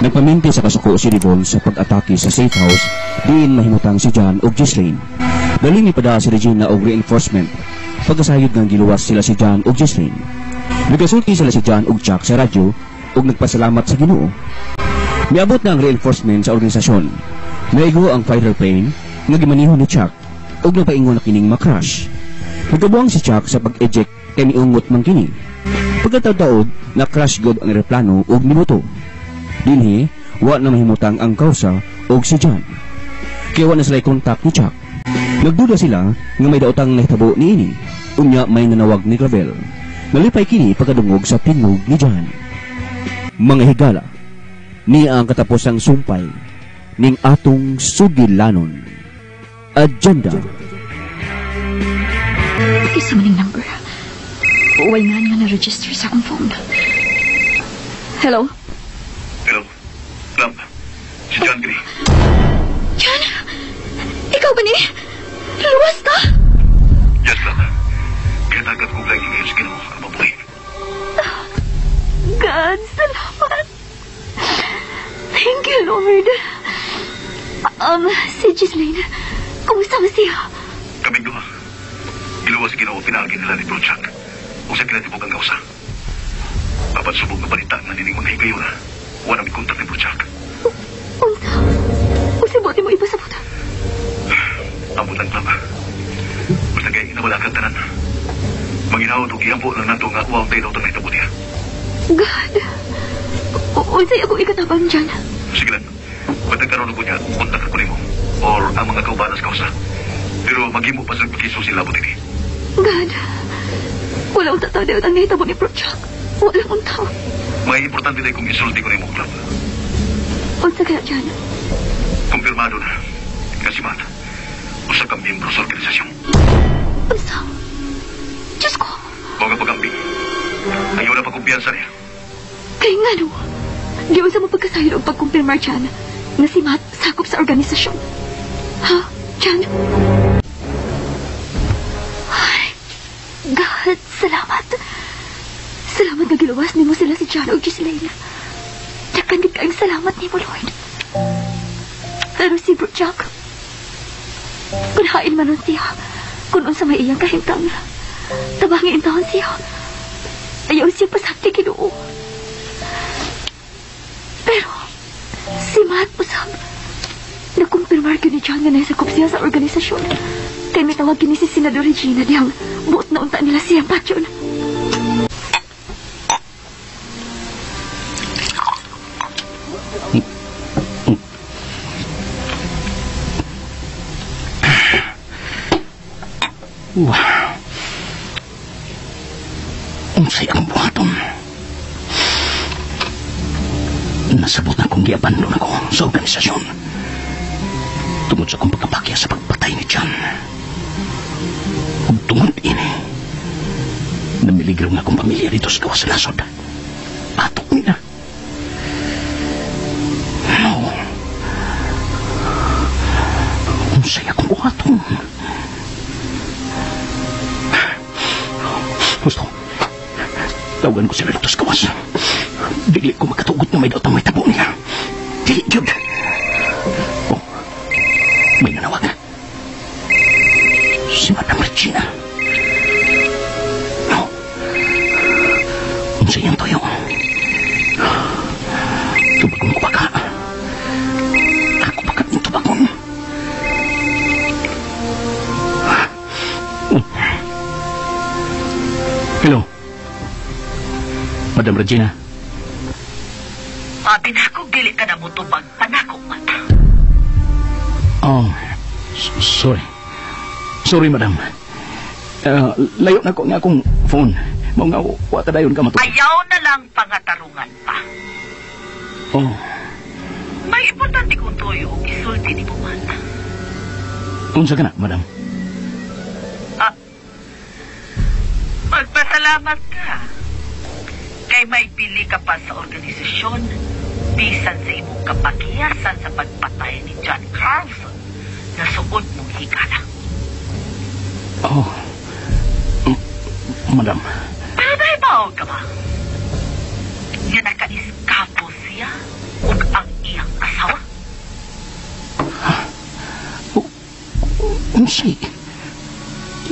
Nagpaminti sa kasuko si Rivon sa pag-atake sa safe house diin mahimutang si John ug Ghislaine. Dali ni pada si Regina og reinforcement. Pagkasayod nga giluwas sila si John ug Ghislaine. Nagasulti sila si John ug Chuck sa radyo ug nagpasalamat sa Ginoo. Miabot na ang reinforcement sa organisasyon. Naigo ang fighter plane nga gimaniho ni Chuck ug napaingon na kining ma-crash. Nagkabuang si Chuck sa pag-eject kay miungot man kini. Pagkataod-taod, na-crash gud ang eroplano ug nibuto. Dinhi, wa na mahimutang ang kausa og si John. Kaya wa na sila kontak ni Chuck. Nagduda sila nga may daotang nahitabo niini. Unya may nanawag ni Clavel. Nalipay kini pagkadungog sa tingog ni John. Mga higala, niya ang katapusang sumpay ning atong sugilanon. Agenda. Isa man ning number. Uway nga nga na-register sa akong phone. Hello? Hello? Lamp. Si John Gray. John? Ikaw ba ni? Luwas ka? Yes, Lamp. Kaya tagat kong lagi ngayon sa Ginoo ang mabuhi. God, salamat. Thank you, Lord. Si Ghislaine, kumusta ba siya? Kaming duha. Giluwas sa Ginoo pinaagi nila ni Bro Chuck. O sa kinatibok ang kausa. Apat subog nga balita nga nining mga higayuna. Wala mi kontak ni Bro Chuck. Unsa? Unsa buti mo ipasabot? Ambot lang, Lamp. Basta kay nawala kang tanan. Manginahod og giampo lang nato nga wa tayo daw nahitabo niya. God. Unsay ako ikatabang dyan? Sige lang. Batang karon ko niya, kontak ako nimo. Or ang mga kaubanas kausa. Pero maghimo pa sa pagkisusi labot ini. God. Wala unta tao ang nahitabo ni Bro Chuck. Wala unta. May importante na kung isulti ko nimo, Club. Unsa kaya dyan? Kumpirmado na. Nga si Matt, usa ka miyembro sa organisasyon. Unsa? Diyos ko. Mao nga pagambing. Ayaw na pagkumpiyansa niya. Kay nga no. Di unsa mo pagkasayod og pagkumpirmar dyan na si Matt sakop sa organisasyon. Ha? Dyan? Ay, God, salamat. Salamat nga giluwas nimo sila si John o Ghislaine. Daghan gid kaayong salamat nimo, Lord. Pero si Bro Jack, kung hain man nun siya, kung unsa may iyang kahimtang, tabangi intawon siya. Ayaw siya pasabti Ginoo. Pero, si Matt usab, nakumpirmar gyud ni John nga nasakop siya sa organisasyon. Kay mitawag kini si Senador Regina diyang buot na unta nila siyang patyon. Wah. Unsay ang buhaton? Nasabot na kong giabandon ako sa organisasyon. Tungod sa akong pagkapakya sa pagpatay ni John. Ug tungod ini, namiligro nga akong pamilya dito sa gawas sa nasod. Atok nila. No. Unsay akong buhaton? Gusto, tawagan ko sila dito sa gawas. Dili ko makatugot na may daotang may tabo nila. Dili, Jud. Oh, may nanawag. Si Madam Regina. No. Unsa iyang toyo? Tubagon ko baka. Ako baka ning tubagon. Hello. Madam Regina. Abi na ako, dili ka na mo tubag panako, mata. Oh, sorry. Sorry, madam. Layo na ko nga akong phone. Mao nga, wa ta dayon ka matubag. Ayaw na lang pangatarungan pa. Oh. May importante kong tuyo og isulti ni mo, man. Unsa ka na, madam? Magpasalamat ka. Kay may pili ka pa sa organisasyon, bisan sa imong kapakiyasan sa pagpatay ni John Carlson na suod mong higala. Oh, madam. Pero nahibaw ka ba? Nga naka-iskapo siya ug Unsay?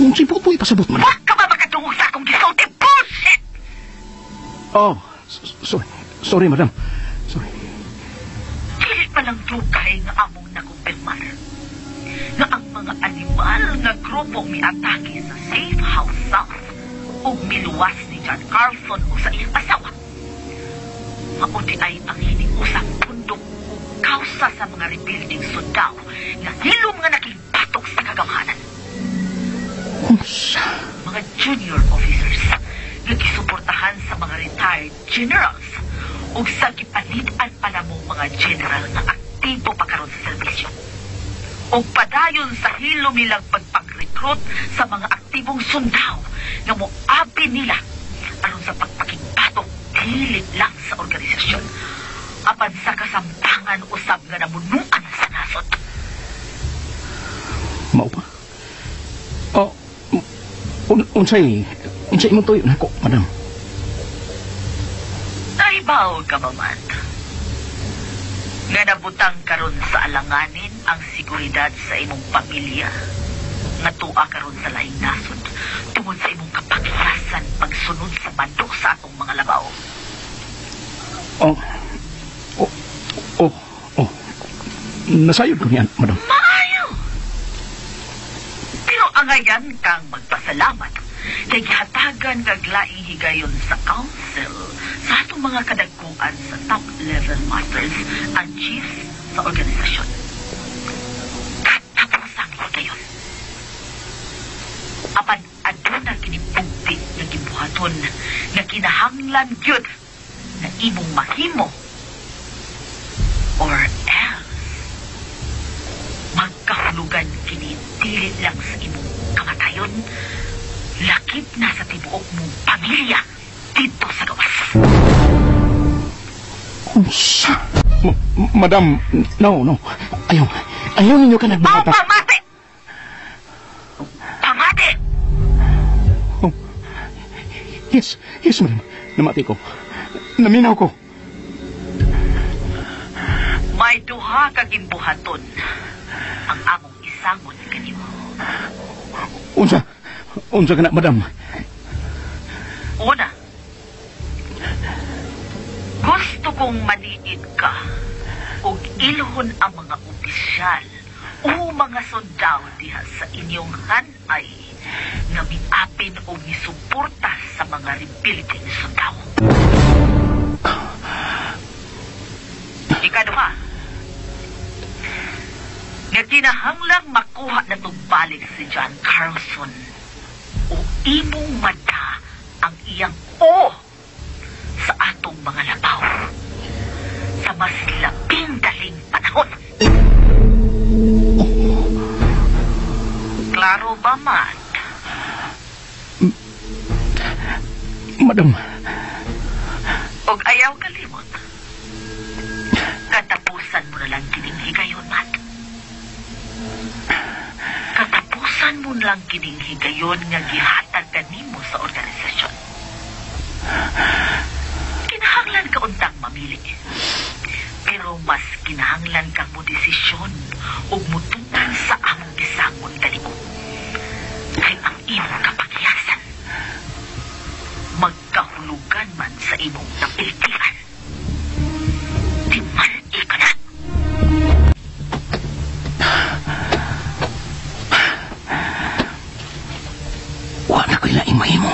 Unsay po po ipasabot mo na? Wa ka ba makadungog sa akong gisulti? Bullshit! Oh, sorry. Sorry, madam. Sorry. Dili pa lang dugay nga among nakumpirmar nga ang mga animal nga grupo miatake sa Safe House South ug miluwas ni John Carlson o sa iyang asawa. Mao diay ang hiniusang pundok ug kausa sa mga rebuilding sundao nga hilom nga nakigbatok sa kagamhanan. Unsa? Mga junior officers nga gisuportahan sa mga retired generals ug sa gipanid-an pa namong mga general nga aktibo pa karon sa serbisyo. Ug padayon sa hilom nilang pagpang-recruit sa mga aktibong sundao nga moabi nila aron sa pagpakigbatok dili lang sa organisasyon apan sa kasamtangan usab nga namunuan sa nasod. Mao pa? Oh, unsay unsay imong tuyo nako, madam? Nahibaw ka ba man nga nabutang karon sa alanganin ang seguridad sa imong pamilya nga tuwa karon sa laing nasod tungod sa imong kapakyasan pagsunod sa mando sa atong mga labaw? Oh. Oh. Oh. Oh. Nasayod ko niyan, madam. Maayo! Pero angayan kang magpasalamat kay gihatagan kag laing higayon sa council sa atong mga kadagkuan sa top level masters and chiefs sa organisasyon. Katapusang higayon. Apan aduna kini bugti nga gibuhaton nga kinahanglan gyud na imong mahimo or else magkahulugan kini dili lang sa imong kamatayon, lakip na sa tibuok mong pamilya dito sa gawas. Unsa? Madam, no, no. Ayaw. Ayaw ninyo ka Mao nagbata. pamati! Pamati! Oh. Yes, yes, madam. Namati ko. Naminaw ko. May duha ka gimbuhaton ang among isangon kanimo. Unsa? Unsa ka na, madam? Una, gusto kong maniid ka ug ilhon ang mga opisyal o mga sundao diha sa inyong hanay nga miapin o misuporta sa mga rebuilding sundao. Ikaduha, nga kinahanglang makuha na balik si John Carlson o imong mata ang iyang o sa atong mga labaw sa mas labing daling panahon. Klaro ba, Matt? Madam. Og ayaw kalimot. Katapusan mo na lang kining higayon, Matt. Katapusan mo na lang kining higayon nga gihatag kanimo sa organisasyon. Kinahanglan ka untang mamili. Pero mas kinahanglan kang mo desisyon ug mutuman sa among gisangon kanimo. Kay ang imong kapakyasan magkahulugan man sa imong napiltian. Di man ka na. Wa na ko'y laing mahimo.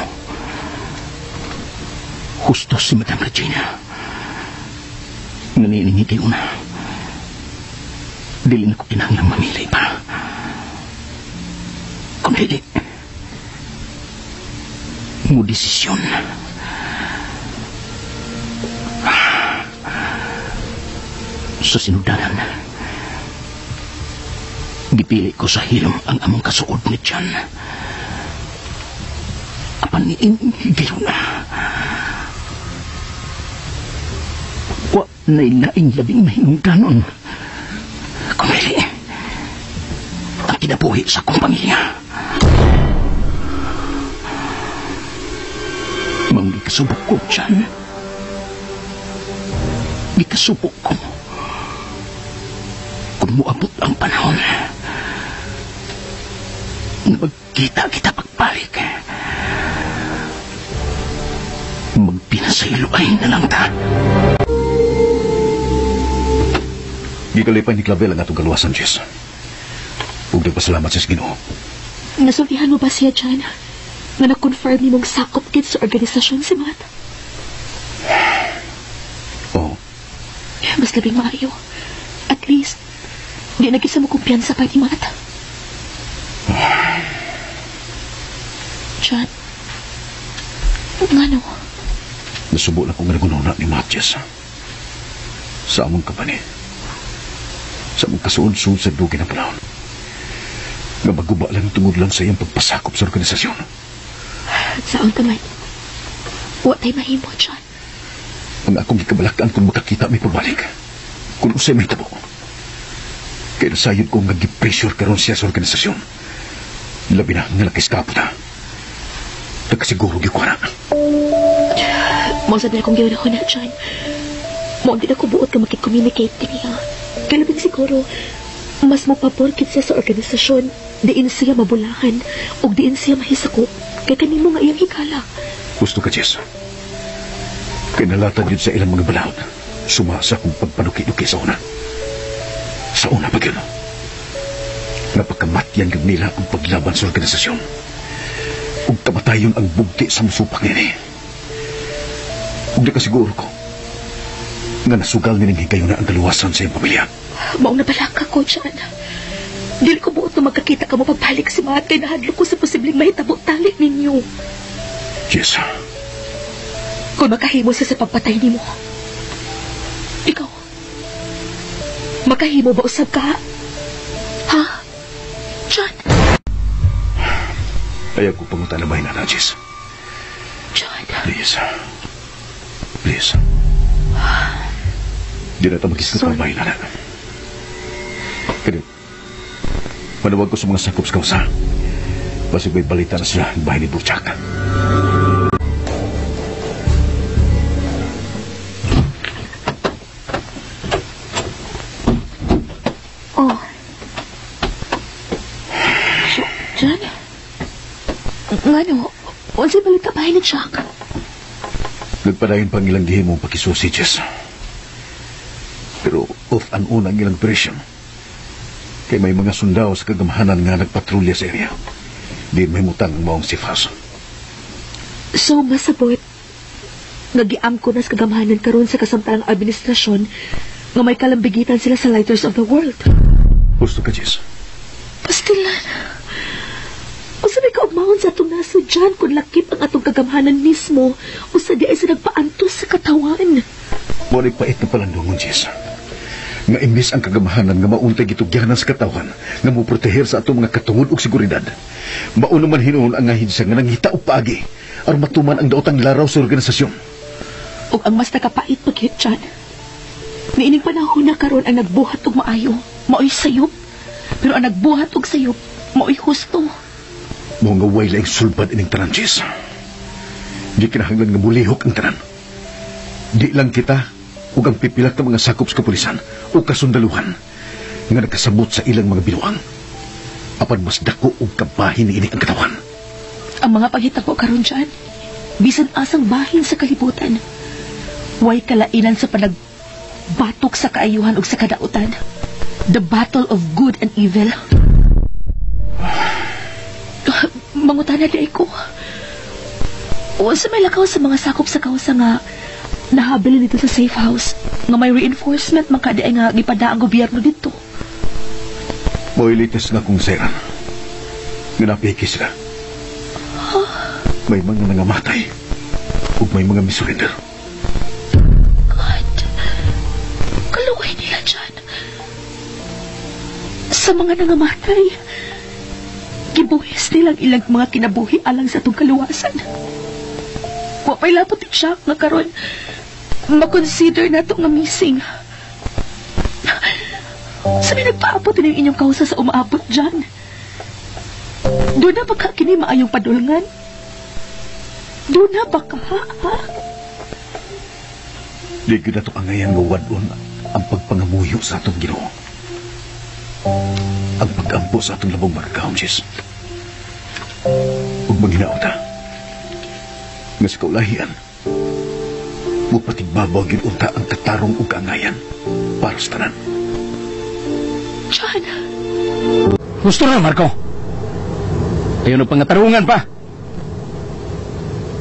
Husto si Madam Regina. Naniningi kayo na. Dili na ko kinahanglang mamili pa. Kung dili, mo desisyon. Sa sinugdanan, gipili ko sa hilom ang among kasuod ni John. Apan niing higayon na. Wa na'y laing labing mahinungdanon. Kung dili, ang kinabuhi sa akong pamilya. Maong gikasubok ko, John. Gikasubok ko. Kung muabot ang panahon, Magkita kita pagbalik. Magpinasayloay na lang ta. Gikalipay ni Clavel ang atong kaluwasan, Jess. Ug nagpasalamat siya sa Ginoo. Nasultihan mo ba siya, John? Nga na-confirm ni mong sakop gid sa organisasyon si Matt? Oo. Mas labing maayo. At least, di na gisa mo kumpiyansa pa ni Matt. John, ngano? Nasubo na kong nagununa ni Matt, Jess. Sa among kapani. Sa among kasuod-suod sa dugi ng panahon. Nga maguba lang tungod lang sa iyang pagpasakop sa organisasyon. Saan ka man? Wa tay mahimo, John. Ang akong gikabalakaan kung makakita may pagbalik. Kung usay may tabo. Kaya nasayod ko nga gi-pressure karon siya sa organisasyon. Labi na nga nakiskapo ta. Nagkasiguro gyud ko na. Mao sa akong gihunahuna, John. Mao din ako buot nga makicommunicate niya. Kaya labing siguro, mas mapabor gid siya sa organisasyon. Diin siya mabulahan ug diin siya mahisakop. Kay kanimo nga iyang higala. Gusto ka, Jess. Kay nalatad yun sa ilang mga balaod. Sumasa kong pagpanuki-nuki sa una. Sa una pa yun. Napakamatyan yun nila ang paglaban sa organisasyon. Ug kamatayon ang bugti sa musupak nini. Ug nakasiguro ko nga nasugal nining higayon na ang kaluwasan sa iyang pamilya. Maong nabalaka ko, John. Dili ko buot na magkakita ka mo pagbalik si Matt kay nahadlok ko sa posibleng mahitabo tali ninyo. Jess. Kung makahimo siya sa pagpatay nimo. Ikaw, makahimo ba usab ka? Ha? John? Ayaw ko pangutan na bahin na, Jess. John. Please. Please. Di na ito mag-isip Sorry. pa bahin na. Kaya, manawag ko sa mga sakop sa kausa. Basig may balita na sila ang bahay ni Burchak. Oh. John? Ngano? Unsay balita bahay ni Jack? Nagpadayon pang ilang gihimong pakisusi, Jess. Pero off and on ang ilang operation. Kay may mga sundao sa kagamhanan nga nagpatrolya sa area. Di may mutang ang maong safe house. So, masabot, nagiam ko na sa kagamhanan karon sa kasamtalang administrasyon nga may kalambigitan sila sa Lighters of the World. Gusto ka, Jess? Pastilan. Usa may kaugmahon sa atong nasod dyan kung lakip ang atong kagamhanan mismo usa di ay sa nagpaantos sa katawan. Mo pait na palandungon, Jess. Nga imbis ang kagamhanan nga mauntay gitugyanan sa katawan nga moproteher sa atong mga katungod ug seguridad. Mao man hinuon ang ahensya nga nangita og paagi aron matuman ang daotang laraw sa organisasyon. Ug ang mas nakapait pa gyud dyan. Niining panahon na karon ang nagbuhat og maayo, maoy sayop. Pero ang nagbuhat og sayop, maoy husto. Mao nga way laing sulbad ining tanan, Jess. Di kinahanglan nga mulihok ang tanan. Di lang kita ug ang pipilak ng mga sakop sa kapulisan o kasundaluhan nga nakasabot sa ilang mga binuang. Apan mas dako og kabahin niini ang katawan. Ang mga paghitabo karon dyan, bisan asang bahin sa kalibutan, way kalainan sa panagbatok sa kaayuhan ug sa kadautan. The battle of good and evil. Mangutana di ay ko. Unsa may lakaw sa mga sakop sa kausa nga nahabilin dito sa safe house nga may reinforcement man ka di ay nga gipada ang gobyerno dito. Mo'y latest nga kong seran. Nga napiki sila. May mga nangamatay ug may mga misurrender. God, kaluoy nila dyan. Sa mga nangamatay, gibuhis nilang ilang mga kinabuhi alang sa atong kaluwasan. Wa pa'y lapot ni Jack nga karon makonsider na to nga missing. Sa may nagpaabot na yung inyong kausa sa umaabot dyan. Doon na baka kini maayong padulngan? Doon na baka, ha? Di gyud nato angayan nga wad-on ang pagpangamuyo sa atong Ginoo. Ang pag-ampo sa atong labong magagahom, Jess. Ug manghinaot ta nga sa kaulahian, mupatigbabaw gyud unta ang katarong ug kaangayan para sa tanan. John! Gusto na, Marco. Ayaw na pangatarungan pa.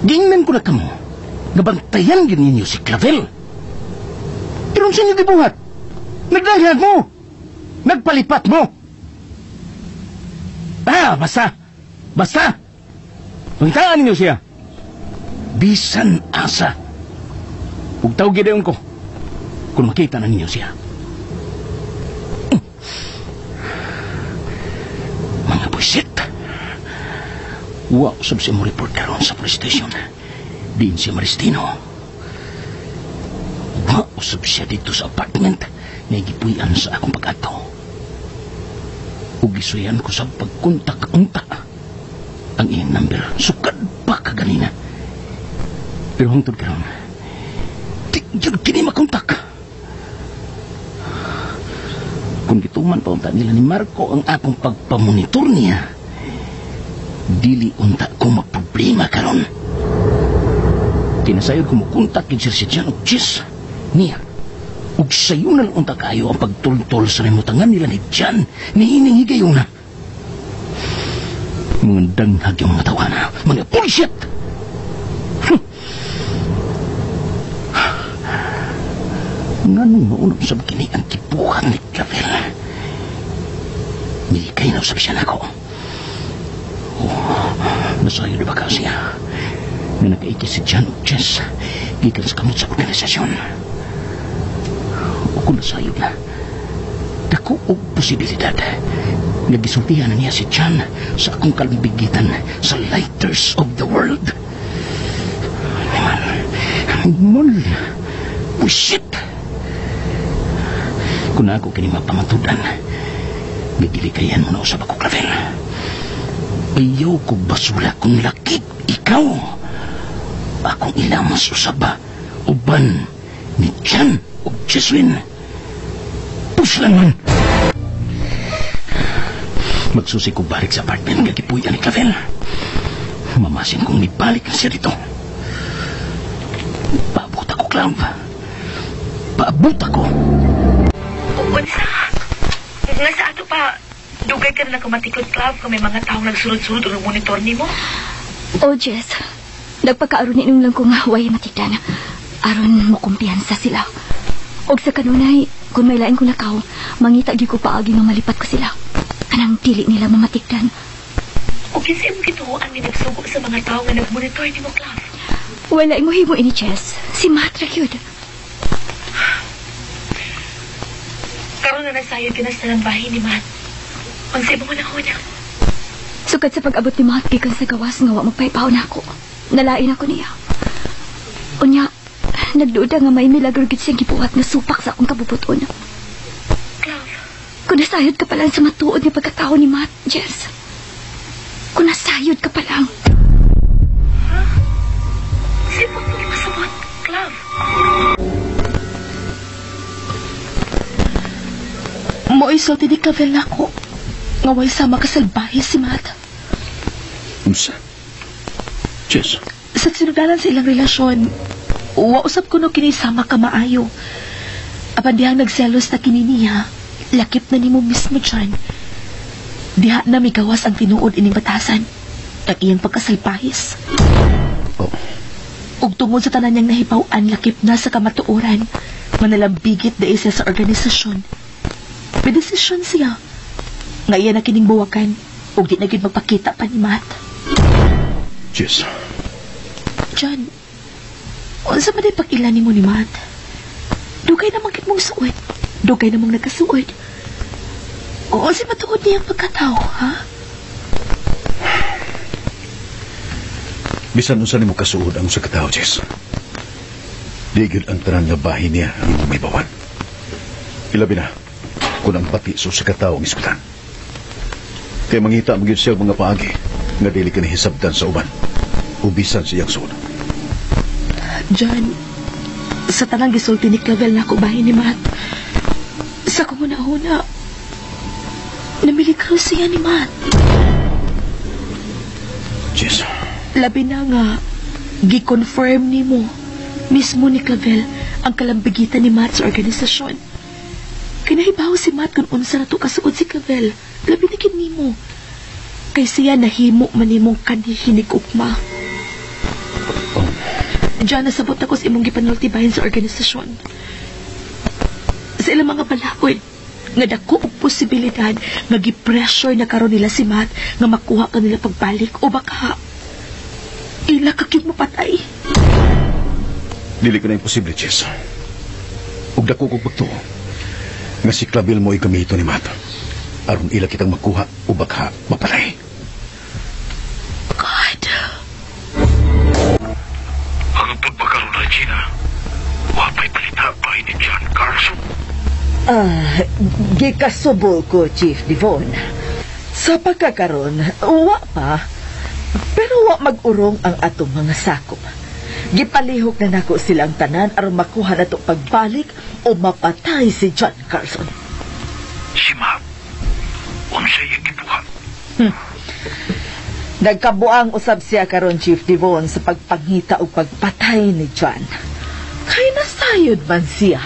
Gingnan ko na kamo. Nabantayan yun ninyo si Clavel. Pero sa inyo gibuhat? Nagdagdag mo! Nagpalipat mo! Ah, basta! Basta! Pangtaan ninyo siya. Bisan asa. Ug tawag gidayon ko kung makita na ninyo siya. Mga buisit. Wa usab siya mo report karon sa police station. Diin siya Maristino. Wa usab siya dito sa apartment na gipuy-an sa akong pag-adto. Ug gisuyan ko sa pagkontak-unta ang iyang number. Sukad pa kaganina. Pero hangtod karon, di jud kini makontak. Kung gituman pa unta nila ni Marco ang akong pagpamonitor niya, dili unta ko magproblema karon. Tinasayod ko mukontak kay Sir John og Jess niya. Ug sayo na lang unta kayo ang pagtultol sa namutangan nila ni John ni ining higayuna. Mga danghag yung mga tawana, mga bullshit! Nganong maunang sab kini ang kibuhat ni Clavel? Milikay na usab siya nako. Oh, nasayo na ba ka siya? Nga nakaiki si John ug Jess gikan sa kamot sa organisasyon. O kung nasayod na, dako og posibilidad nga gisultihan na niya si John sa akong kalambigitan sa Lighters of the World. Animal! Animal! Bullshit! Kung ako kini mapamatudan, gigilikayan mo na usab ako, Clavel. Ayaw ko basula kung lakip ikaw. Akong ilamas usab uban ni John ug Jeswin. Puslan man! Magsusi ko balik sa apartment nga gipuy-an ni Clavel. Mamasin kong mibalik na siya dito. Paabot ako, Clav. Paabot ako. Unsa? Nga sa ato pa, dugay ka na nakamatikod, Clav, kung may mga taong nagsulod-sulod o monitor nimo. Oh, Jess. Nagpakaaron ninong lang ko nga huwag matigdan. Aron mo kumpiyansa sila. Og sa kanunay, kung may lain ko lakaw, mangita gyud ko paagi nga malipat ko sila. Kanang dili nila mamatigdan. O kinsa imong gituoan nga nagsugo sa mga tao nga nagmonitor nimo, Clav? Wala imo himo ini, Jess. Si Matt ra gyud. Karon na nasayod ka na sa bahay ni Matt. Unsa imong hunahuna? Sukad sa pag-abot ni Matt gikan sa gawas nga wa magpaypaw na ako. Nalain ako niya. Unya, nagduda nga may milagro gyud siyang gibuhat nga supak sa akong kabubuton. Clav. Kung nasayod ka pa lang sa matuod nga pagkatao ni Matt, Jess. Kung nasayod ka pa lang. Ha? Sipot mo masabot, Clav. Mo'y sulti ni Clavel nako. Nga way sama kasalbahe si Matt. Unsa? Jess? Sa sinudanan sa ilang relasyon, wausap ko no kini sama ka maayo. Apan dihang nagselos na kini niya, lakip na nimo mismo dyan. Diha na migawas ang tinuod ining batasan, ang iyang pagkasalpahis. Oh. Ug tungod sa tanan niyang nahibaw-an, lakip na sa kamatuoran, manalambigit na isa sa organisasyon. May desisyon siya. Nga iya na kining buwakan, ug di na gyud magpakita pa ni Matt. Jess. John, unsa man day pag-ila nimo ni Matt? Dugay namang gid mong suod. Dugay namang nagkasuod. Oo, si matuod niyang pagkatao, ha? Bisan unsa nimo kasuod ang usa ka tawo, Jess. Di gyud ang tanan nga bahin niya ang imong mahibawan. Ilabi na kung ang pati sa usa ka tawo ang iskutan. Kay mangita man gyud siya og mga paagi nga dili ka nahisabtan sa uban o bisan sa iyang suod. John, sa tanang gisulti ni Clavel na ako bahin ni Matt, sa kong una-una, namiligro siya ni Matt. Jess. Labi na nga, gi-confirm nimo mismo ni Clavel ang kalambigitan ni Matt sa organisasyon. Kinahibaw si Matt kung unsa na to kasuod si Clavel. Labi na gid nimo. Kay siya nahimo man nimong kanihinig ugma. Diyan nasabot ako sa imong gipanultibahin sa organisasyon. Sa ilang mga balakod, nga dako og posibilidad nga gi-pressure na karon nila si Matt nga makuha ka nila pagbalik o baka ila ka gyud mapatay. Dili ka na imposible, Jess. Ug dako kog pagtuo nga si Clavel mo gamito ni Matt aron ila kitang makuha o baka mapatay. God. Hangtod pa karon, Regina, wa pa'y balita pa ni John Carlson. Ah, gikasubo ko, Chief Devon. Sa pagkakaron, wa pa. Pero wa mag-urong ang atong mga sakop. Gipalihok na nako silang tanan aron makuha nato pagbalik o mapatay si John Carlson. Si Matt, unsay iyang gibuhat? Nagkabuang usab siya karon, Chief Devon, sa pagpangita og pagpatay ni John. Kay nasayod man siya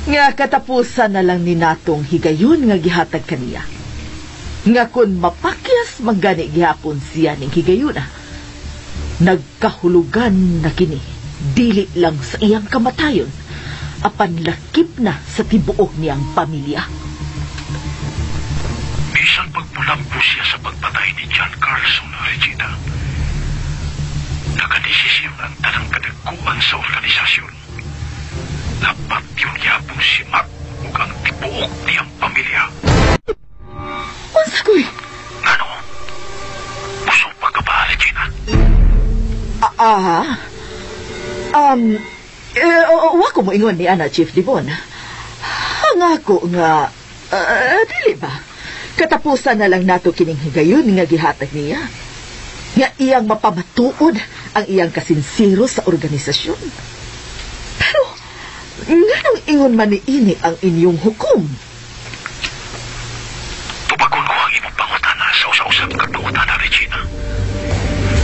nga katapusan na lang ni natong higayon nga gihatag kaniya. Nga kung mapakyas manggani gihapon siya ning higayuna, nagkahulugan na kini dili lang sa iyang kamatayon, apan lakip na sa tibuok niyang pamilya. Bisan pagpulampo siya sa pagpatay ni John Carlson, Regina, nakadesisyon ang tanang kadagkuan sa organisasyon. Dapat yung yapong si Matt ug ang tibuok niyang pamilya. Unsa koy? Ngano? Musupak ka ba, Regina? Ah, wa ko moingon ni ana, Chief Devon. Ang ako nga, dili ba? Katapusan na lang nato kining higayon nga gihatag niya. Nga iyang mapamatuod ang iyang kasinsero sa organisasyon. Pero, nganong ingon man ni ini ang inyong hukom? Tubagon ko ang imong pangutana sa usa-usang ka pangutana, Regina.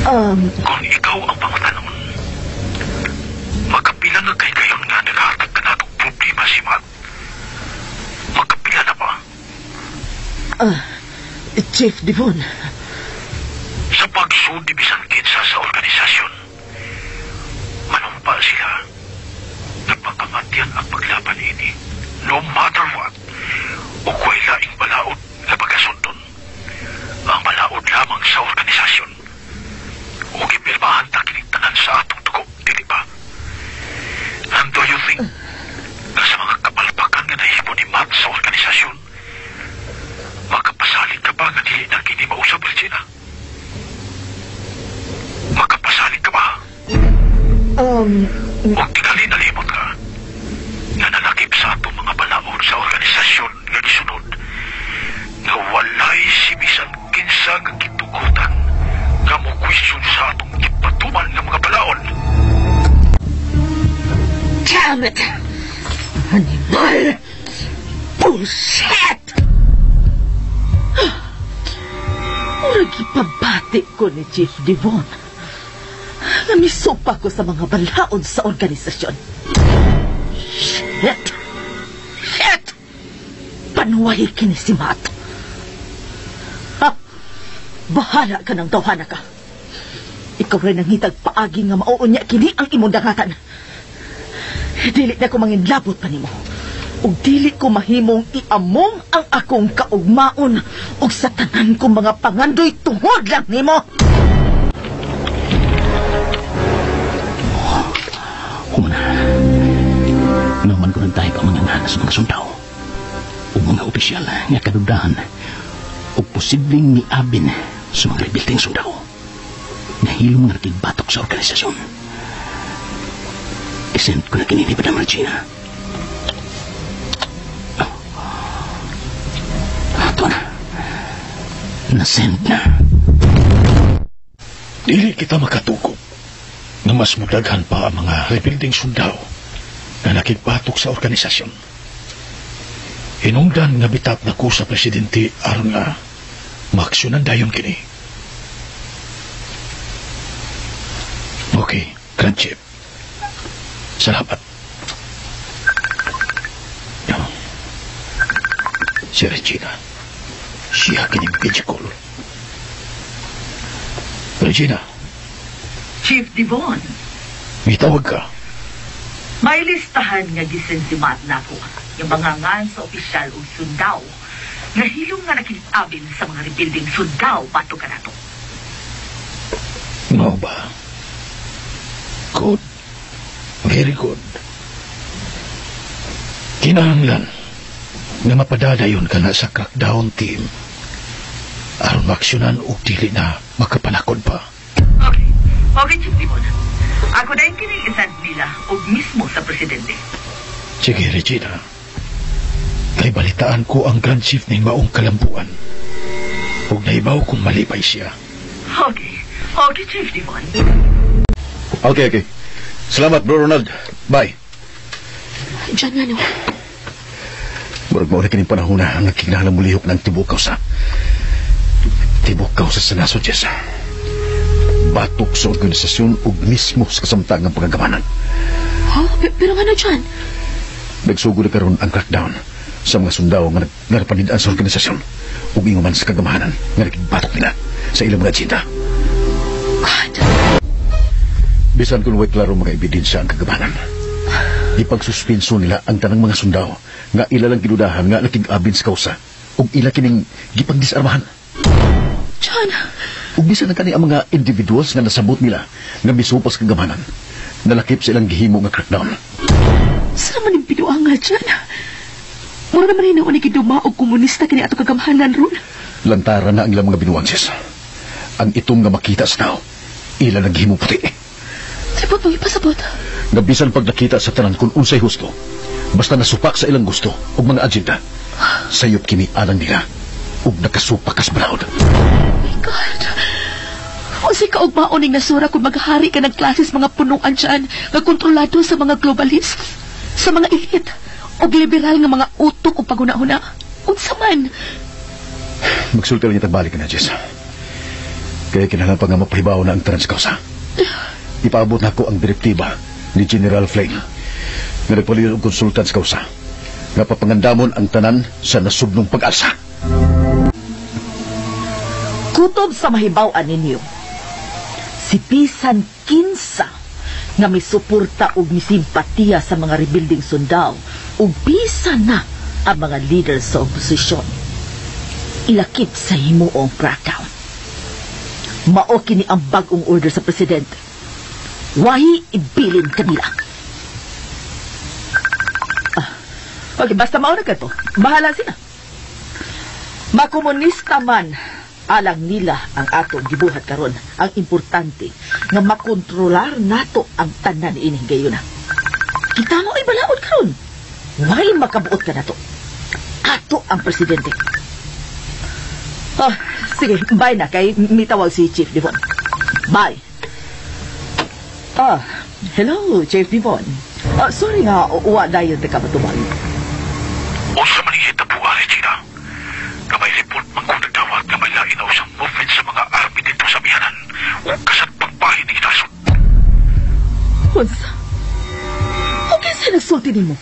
Kung ikaw ang pangutanon, makapila na kay kayon nga naghatag ka natong problema si Matt? Makapila na ba? Chief Devon, Sa pagsud ni bisan kinsa sa organisasyon, manumpa sila na pagkamatyan ang paglaban ini, no matter what, o way laing balaod nga pagkasundon. Ang balaod lamang sa organisasyon. O gipirmahan ta kining tanan sa atong dugo, dili ba? And do you think na sa mga kapalpakan nga nahimo ni Matt sa organisasyon, makapasalig ka ba nga dili na kini mausab, Regina? Makapasalig ka ba? Kung tingali nalimot ka, nga nalakip sa atong mga balaod sa organisasyon nga gisunod, nga walay si bisan kinsa nga gitugutan nga mo question sa atong gipatuman nga mga balaod. Damn it! Animal! Bullshit! Murag ipabati ko ni Chief Devon nga misupa ko sa mga balaod sa organisasyon. Shit! Shit! Panuway kini si Matt. Ha? Bahala ka ng tawhana ka. Ikaw rin ang hitag paagi nga mauunya kini ang imong dangatan. Dili na ko manginlabot pa nimo. Ug dili ko mahimong iamong ang akong kaugmaon ug sa tanan kong mga pangandoy tungod lang nimo. Humana. Naman ko nagtahi pa mga ngalan sa mga sundao o mga opisyal nga kadudahan o posibleng niabin sa mga rebildeng sundao. Nahilom nga nakigbatok sa organisasyon. I-send ko na kini ni Madam Regina. Oh. Ato na. Na-send na. Dili kita makatukob na mas mudaghan pa ang mga rebuilding sundao na nakigbatok sa organisasyon. Hinungdan nga bitap na ko sa presidente aron nga maaksyonan dayon kini. Grand Chief. Salamat. No. Si Regina. Siya kining video call. Regina, Chief Devon, mitawag ka. May listahan nga gisensimat nako yung mga ngan sa opisyal ug sundao nga hilom nga nakilabin sa mga rebuilding sundao batok kanato. Mao ba? Good. Very good. Kinahanglan nga mapadadayon ka na sa crackdown team aron maaksyonan og dili na makapanakod pa. Okay. Okay, Chief Devon. Ako dahil kining isend nila og mismo sa presidente. Sige, Regina. Kay balitaan ko ang Grand Chief ning maong kalambuan. Ug nahibaw kung malipay siya. Okay. Okay, Chief Devon. Okay. Salamat, Bro Ronald. Bye. John, nga no? Murag mao na kining panahon na nga kinahanglan mulihok ng tibuok sa tibuok sa nasod, Jess. Batok sa organisasyon ug mismo sa kasamtangang pagagamanan. Ha? Pero ano, John? Nagsugod na karon ang crackdown sa mga sundao nga nga napanid-an sa organisasyon ug ingon man sa kagamahanan nga nagbatok nila sa ilang mga agenda. God. Bisan kung way klaro mga ebidensya ang kagamanan, ipagsuspinso nila ang tanang mga sundao nga ila lang gidudahan nga nakig-abin sa kausa ug ila kining gipangdisarmahan. John! Ug bisan na kani ang mga individuals nga nasabot nila nga misupas kagamanan, nalakip sa ilang gihimo nga crackdown. Saan naman yung binuanga, John? Mura naman hinaon ni giduma og komunista kini ato kagamhanan ron. Lantara na ang ilang mga binuang, sis. Ang itom nga makita sa tao, ila naghimo puti. Sabot mo, ipasabot. Nga bisan pag nakita sa tanan kung unsay husto, basta nasupak sa ilang gusto ug mga agenda, sayop kini alang nila ug nakasupak kas balaod. My God. Unsay kaugmaon ning nasura kung maghari ka ng klases mga punuan dyan nga kontrolado sa mga globalists, sa mga elite, o liberal nga mga utok o paghuna-huna? Unsa man? Magsulti lang balik na, Jess. Kaya kinahanglan pa nga mapahibaw na ang tanan sa kausa. Ipaabot na ko ang direktiba ni General Flame nga nagpaliyon og konsultant sa kausa nga papangandamon ang tanan sa nasubnong pag-alsa. Kutob sa mahibaw-an ninyo, si bisan kinsa nga misuporta og misimpatiya sa mga rebuilding sundao ug bisan na ang mga leaders sa oposisyon, ilakip sa himuong crackdown. Mao kini ang bag-ong order sa presidente. Wahi ibilin kanila. Ah, okay, basta mauna ka to. Bahala sila. Makomunista man alang nila ang atong gibuhat karon. Ang importante nga makontrolar nato ang tanan ining gayuna. Kita mo ay balaod karon. Way makabuot ka nato. Ato ang presidente. Oh, sige, bye na kay mitawag si Chief Devon. Bye. Ah, hello, Chief Devon. Ah, sorry nga, uwa dayon ka matubag. Unsa man hitabuha, Regina? Nga may report man kung nagdawat nga may lain na usang movement sa mga army dito sa amihanan ug kasat pagbahin ng nasod. Unsa? O kinsa nagsulti nimo?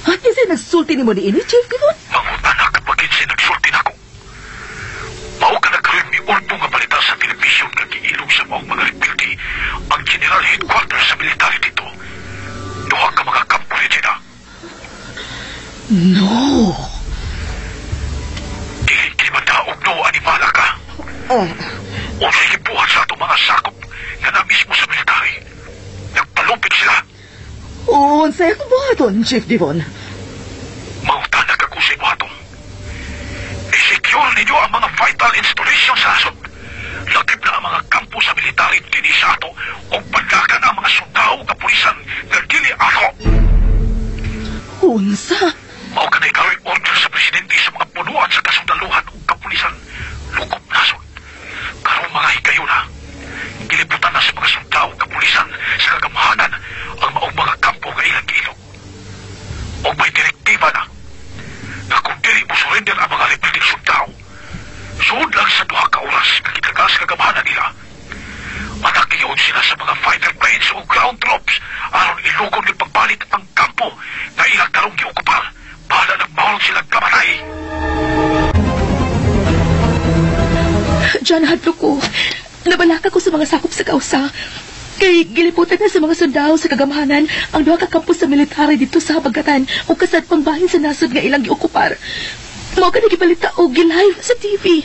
Ha, kinsa nagsulti nimo ni ini, Chief Devon? Mangutana kapag kinsa nagsulti nako. Mao ka nagkaroon mi ulto nga balita sa telebisyon nga giilog sa maong mga rebelde ang general headquarters sa military dito. Duha ka mga kampo, Regina. No. Dili kini madaog no animala ka. Oh. Unsay gibuhat sa atong mga sakop nga na mismo sa military. Nagpalupit sila. Unsay akong buhaton, Chief Devon? Mangutana ka kung sa buhaton. I-secure ninyo ang mga vital installations sa nasod. Lakip na ang mga kampo sa military dinhi sa ato o banlakan ang mga sundao ug kapulisan nga dili ato. Unsa? Mao ka na ikaw order sa presidente sa mga punuan sa kasundaluhan ug kapulisan lukop nasod. Karong mga higayuna, gilibutan na sa mga sundao ug kapulisan sa kagamhanan ang maong mga kampo nga ilang giilog. O may direktiba na na kung dili mo surrender ang mga rebeldeng sundao, suod lang sa duha ka oras nga gitagas kagamhanan nila. Matakiyon sila sa mga fighter planes o ground John, hadlo ko. Nabalaka ko sa mga sakop sa kausa. Kay giliputan na sa mga sundao sa kagamhanan ang duha ka kampo sa military dito sa Habagatan o kasad pangbahin sa nasod nga ilang giokupar. Mao ka nagibalita og gi-live sa TV.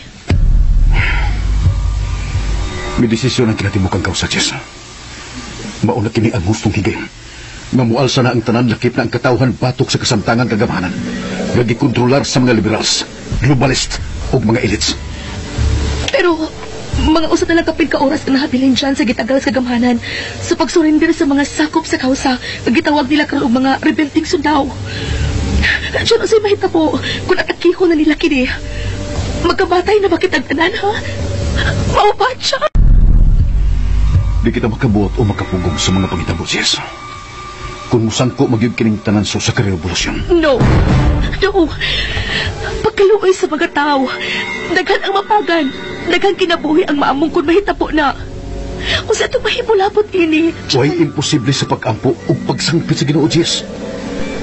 May desisyon ang kinatibukang kausa, Jess. Mauna kini ang hustong higayon. Nga mualsa na ang tanan lakip na ang katawhan batok sa kasamtangan kagamhanan. Nga gikontrolar sa mga liberals, globalist ug mga elites. Pero mga usa na lang kapin ka oras ang nahabilin dyan sa gitagal sa kagamhanan sa pagsurrender sa mga sakop sa kausa nga gitawag nila karon og mga rebelting sundao. Diyan unsay mahitabo kung atakihon na nila kini. Magkabatay na bakit ang tanan, ha? Mao ba siya? Di kita makabuot o makapugong sa mga pangitabo, Jess. Kung musangko magyud kining tanan sa usa ka revolusyon. No. No. Pagkaluoy sa mga tao, daghan ang mapagan, daghan kinabuhi ang maamong kung mahitabo na. Kung sa itong mahimulabot ini. Way imposible sa pag-ampo o pagsangpit sa Ginoo, Jess.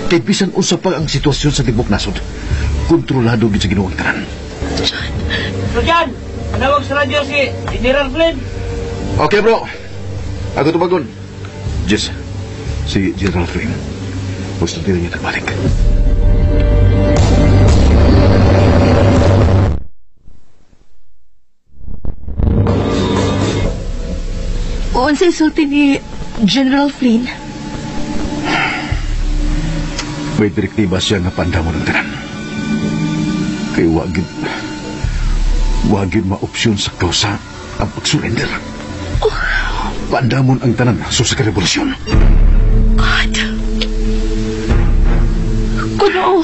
Kay bisan unsa pa ang sitwasyon sa tibok nasod, kontrolado gid sa Ginoo ang tanan. Sir John, panawag sa radyo si General Flynn. Okay, bro. Ako tubagon. Jess, si General Flynn. Gusto din niya nagbalik. Unsay sulti ni General Flynn? May direktiba siya nga pandamon ng tanan. Kay wagid ma-opsyon sa kausa ang pag-surrender. Oh. Pandamon ang tanan so sa revolusyon. God! Kuno,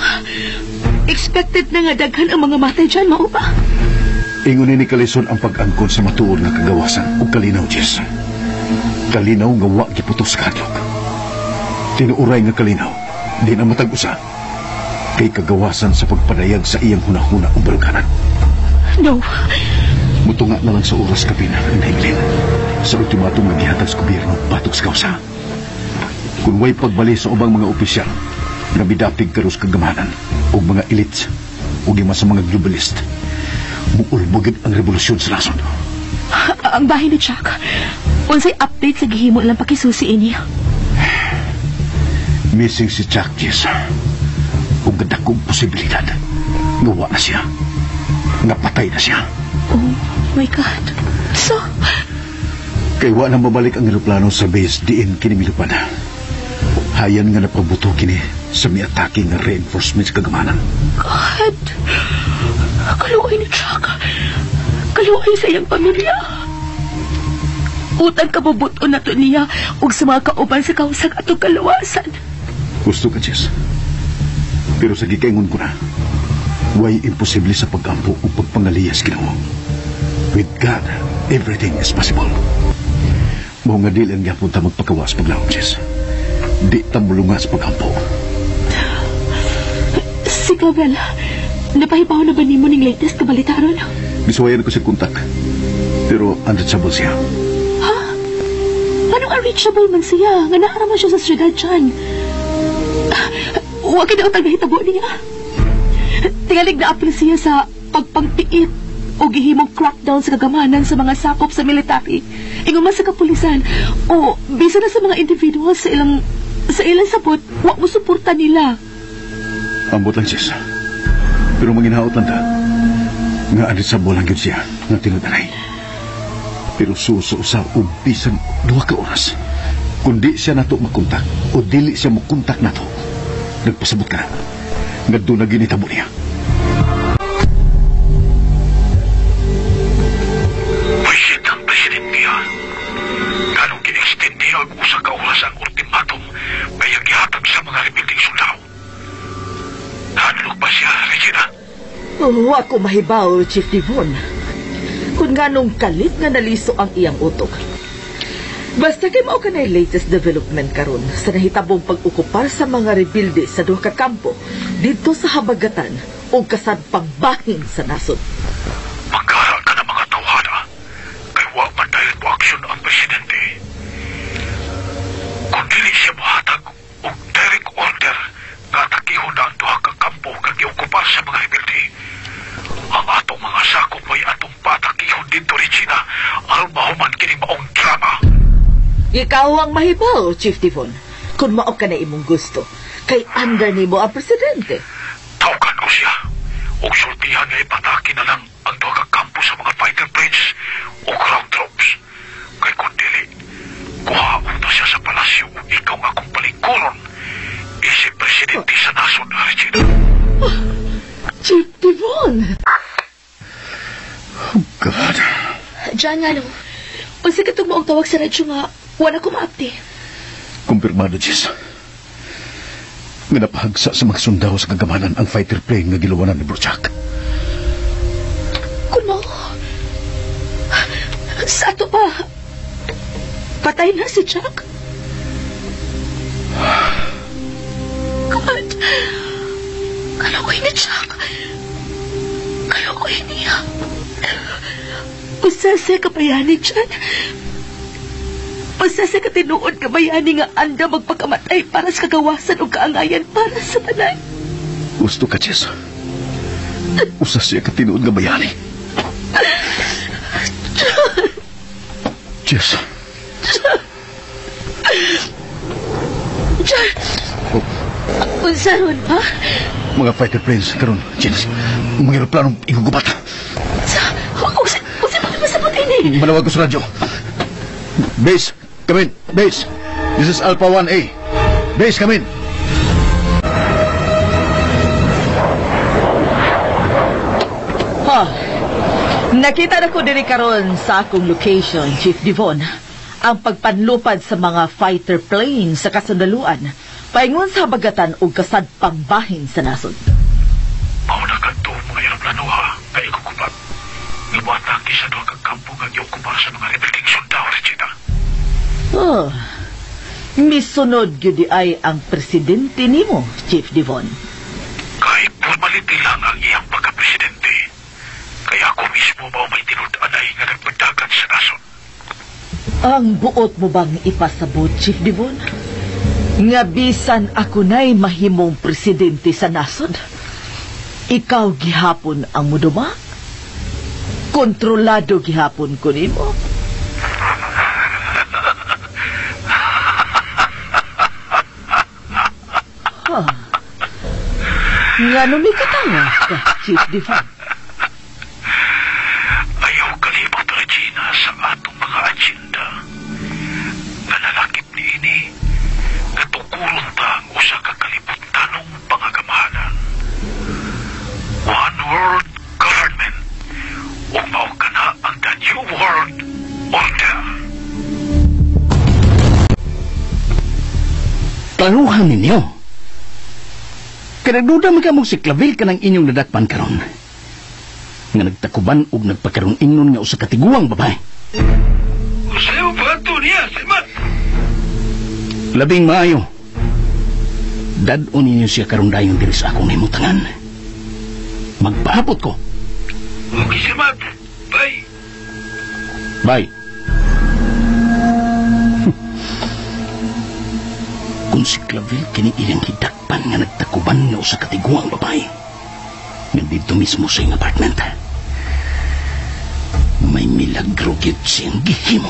expected na nga daghan ang mga matay dyan, mao ba? Ingon ni Kalison ang pag-angkon sa matuod nga kagawasan o kalinaw, Jess. Kalinaw nga wa giputos kadlok. Tinuuray nga kalinaw, di na matag usa. Kay kagawasan sa pagpadayag sa iyang hunahuna o baluganan. No. Mutunga na lang sa oras kapin ang nahibilin. Sa ultimatum nga gihatag sa gobyerno batok sa kausa. Kung way pagbali sa ubang mga opisyal nga midapig karos kagamanan og mga elites o gima sa mga globalist, muulbogid ang revolusyon sa nasod. Ang bahin ni Chuck, unsay update sa gihimo lang pakisusi ini? Missing si Chuck, Jess. Ug gadakong posibilidad nga wa na siya, nga patay na siya. Oh my God. So, kay wa na mabalik ang eroplano sa base diin kini milupad. Hayan nga napabuto kini sa miatake nga reinforcements kagamanan. God! Kaluoy ni Chuck. Kaluoy sa iyang pamilya. Utang kabubuto na to niya ug sa mga kauban sa kausag atong kaluwasan. Gusto ka, Jess. Pero sa gikaingon ko na, way imposible sa pag-ampo o pagpangaliyas Ginoo. With God, everything is possible. Mao nga dili ang gyapon ta magpakawas paglaom, Jess. Di ta mulunga sa pag-ampo. Si Clavel, napahibaw na ba nimo ning latest kabalita ron? Gisuwayan ko sa kontak, pero unreachable siya. Ha? Anong unreachable man siya? Nga naaraman siya sa syudad dyan. Huwag ka na utang nahitabo niya. Tingalig na apil siya sa pagpangpiit o gihimong crackdown sa kagamanan sa mga sakop sa military. Ingon man sa kapulisan o bisa na sa mga individuals sa ilang sabot, wa mo suporta nila. Ambot lang, sis. Pero manginhaot lang ta. Nga unreachable lang yun siya nga tinudanay. Pero suso-usa o bisan duha ka oras. Kundi siya nato makontak o dili siya makontak nato, nagpasabot ka na. Nga doon na ginitabo niya. Pwisit ang presidente niya. Ganong ginextend niya ang usa ka oras ang ultimatum kaya gihatag sa mga rebeldeng sundao. Nahadlok ba siya, Regina? Oo, ako mahibaw, Chief Devon. Kung nganong kalit nga naliso ang iyang utok. Basta kay mao ka na latest development karon sa nahitabong pag-okupar sa mga rebelde sa duha ka kampo didto sa Habagatan ug kasad pangbahin sa nasod. Magkara ka na mga tawhana kay wa man dayon mo aksyon ang presidente. Kung dili siya mohatag og direct order nga atakihon na ang duha ka kampo kag giokupar sa mga rebelde, ang atong mga sakop ay atong patakihon didto Ikaw ang mahibaw, Chief Devon. Kung mao ka na imong gusto, kay under nimo ang presidente. Tawgan ko siya. Og sultihan nga ipatake na lang ang duha ka kampo sa mga fighter planes o ground troops. Kay kung dili, kuhaon na siya sa palasyo ug ikaw nga akong palingkuron. Isip presidente sa nasod, Regina. Oh, Chief Devon! Oh, God. Diyan nga, no. Unsa katong maong tawag sa radyo nga, wala ko maapti. Kumpirmado, Jess. Nga napahagsa sa mga sundao sa kagamanan ang fighter plane nga giluwanan ni Bro Jack. Kuno? Sa ato pa, patay na si Jack? God, kalokoy ni Jack. Kalokoy niya. Usase ka bayani dyan. Usase ka tinuod ka bayani nga anda magpakamatay para sa kagawasan o kaangayan para sa tanan. Gusto ka, Jess. Usase ka tinuod nga bayani. Jess. John. Oh. Unsa ron, ha? Mga fighter planes karon, Jess. Mga eroplanong igugubat. Sa, unsa pa masabot ini? Manawag ko sa radyo. Base, come in. Base. This is Alpha 1A. Base, come in. Ha. Nakita na ko diri karon sa akong location, Chief Devon, ang pagpanlupad sa mga fighter plane sa kasundaluan, paingon sa habagatan o kasadpang bahin sa nasod. Mao na kadto mga eroplano ha, nga igugubat. Iwatake sa duha ka kampo nga giokupar sa mga rebeldeng sundao, Regina. Oh, misunod gyud ay ang presidente nimo, Chief Devon. Kay formality lang ang iyang pagka-presidente. Kaya ako mismo mao may tinud-anay nga nagpadagan sa nasod. Ang buot mo bang ipasabot, Chief Devon? Nga bisan ako na'y mahimong presidente sa nasod, ikaw gihapon ang muduma? Kontrolado gihapon ko nimo? Huh. Nga numikatawa ka, Chief Devon. Ayaw kalimot, Regina, sa atong mga agenda. Nga nalakip ni ini, nga tukuron ta ang usa ka kalibutanong pangagamahanan. One World Government. Ug mao kana ang the New World Order. Klaruhan ninyo. Kaya duda man kamong si Clavel ka ng inyong nadakpan karon. Nga nagtakuban og nagpakaroon ingnon nga usa ka tiguang babae. Usayo pa ito niya, Simat. Labing maayo. Dad-on ninyo siya karon dayon diri sa akong nahimutangan. Magpaabot ko. Okay, Simat. Bye. Bye. Kung si Clavel kini iyang hidakpan nga nagtakuban nga usa ka tiguang babae, nandito mismo sa iyang apartment. May milagro gyud siyang gihimo.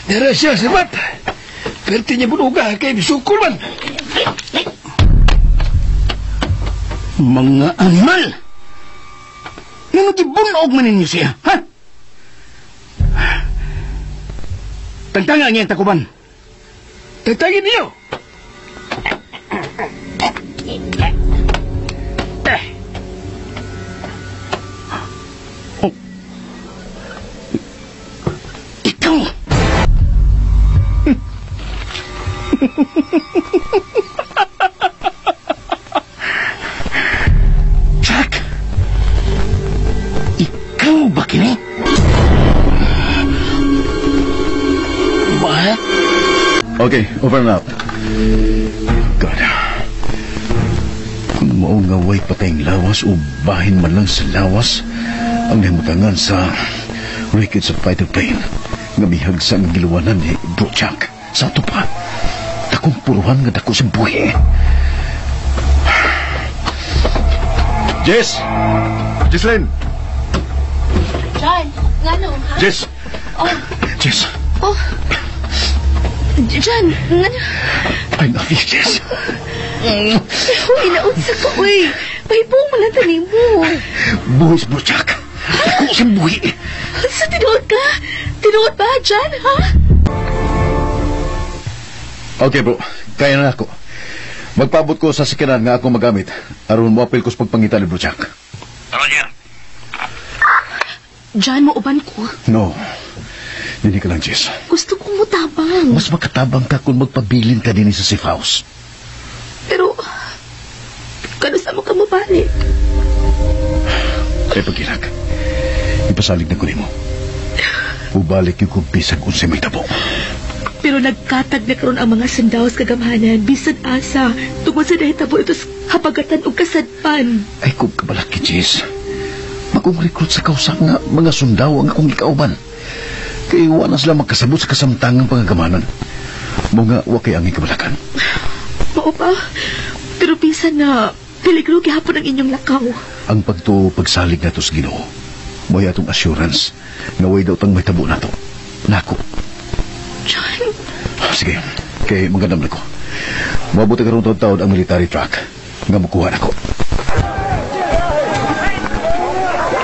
Dara siya, Simat. Perti niya bunuga kay bisukol man. Mga animal! Ngano gibunog man ninyo siya, ha? Tangtanga niya ang takuban. Tangtangin niyo! Oh. Ikaw! Jack! Ikaw ba kini? What? Okay, over and out. God. Kung mao nga way patayng lawas o bahin man lang sa lawas, ang nahimutangan sa wreckage sa fighter plane nga mihagsa ang giluwanan ni Bro Jack sa ato pa. Akong puruhan nga dako sa buhi. Jess! Jesslyn! John, ngano, ha? Jess! Oh. Jess! Oh. John, ngano? I love you, Jess. Uy, naunsa ka, uy. Pahibong mo lang tani mo. Buhis, bro, Jack. Dako sa buhi. Sa tinuod ka? Tinuod ba, John, ha? Okay, bro. Kaya na ako. Magpaabot ko sa sakyanan nga akong magamit. Aron moapil ko sa pagpangita ni Bro Jack. Roger. John, mauban ko. No. Hindi ka lang, Jess. Gusto kong mutabang. Mas makatabang ka kung magpabilin ka din sa safe house. Pero, kano sa mo ka mabalik? Kaya pagkilag, ipasalig na ko nimo. Ubalik yung kung bisag unsay may tabo. Pero nagkatag na karon ang mga sandaw sa kagamhanan, bisan asa, tungod sa nahitabo ito sa habagatan o kasadpan. Ay, kung kabalaki, Jess. Magong recruit sa kausa nga mga sundaw ang akong gikauban. Kay wa na sila magkasabot sa kasamtangang pangagamanan. Mga wa kay ang kabalakan. Mao ba? Pero bisan na peligro gihapon ang inyong lakaw. Ang pagtuo pagsalig nato sa Ginoo. Mo'y atong assurance nga way daw tang mahitabo nato. Nako. John. Sige, kay magandam na ko. Moabot karon taud-taud ang military truck nga mukuha nako.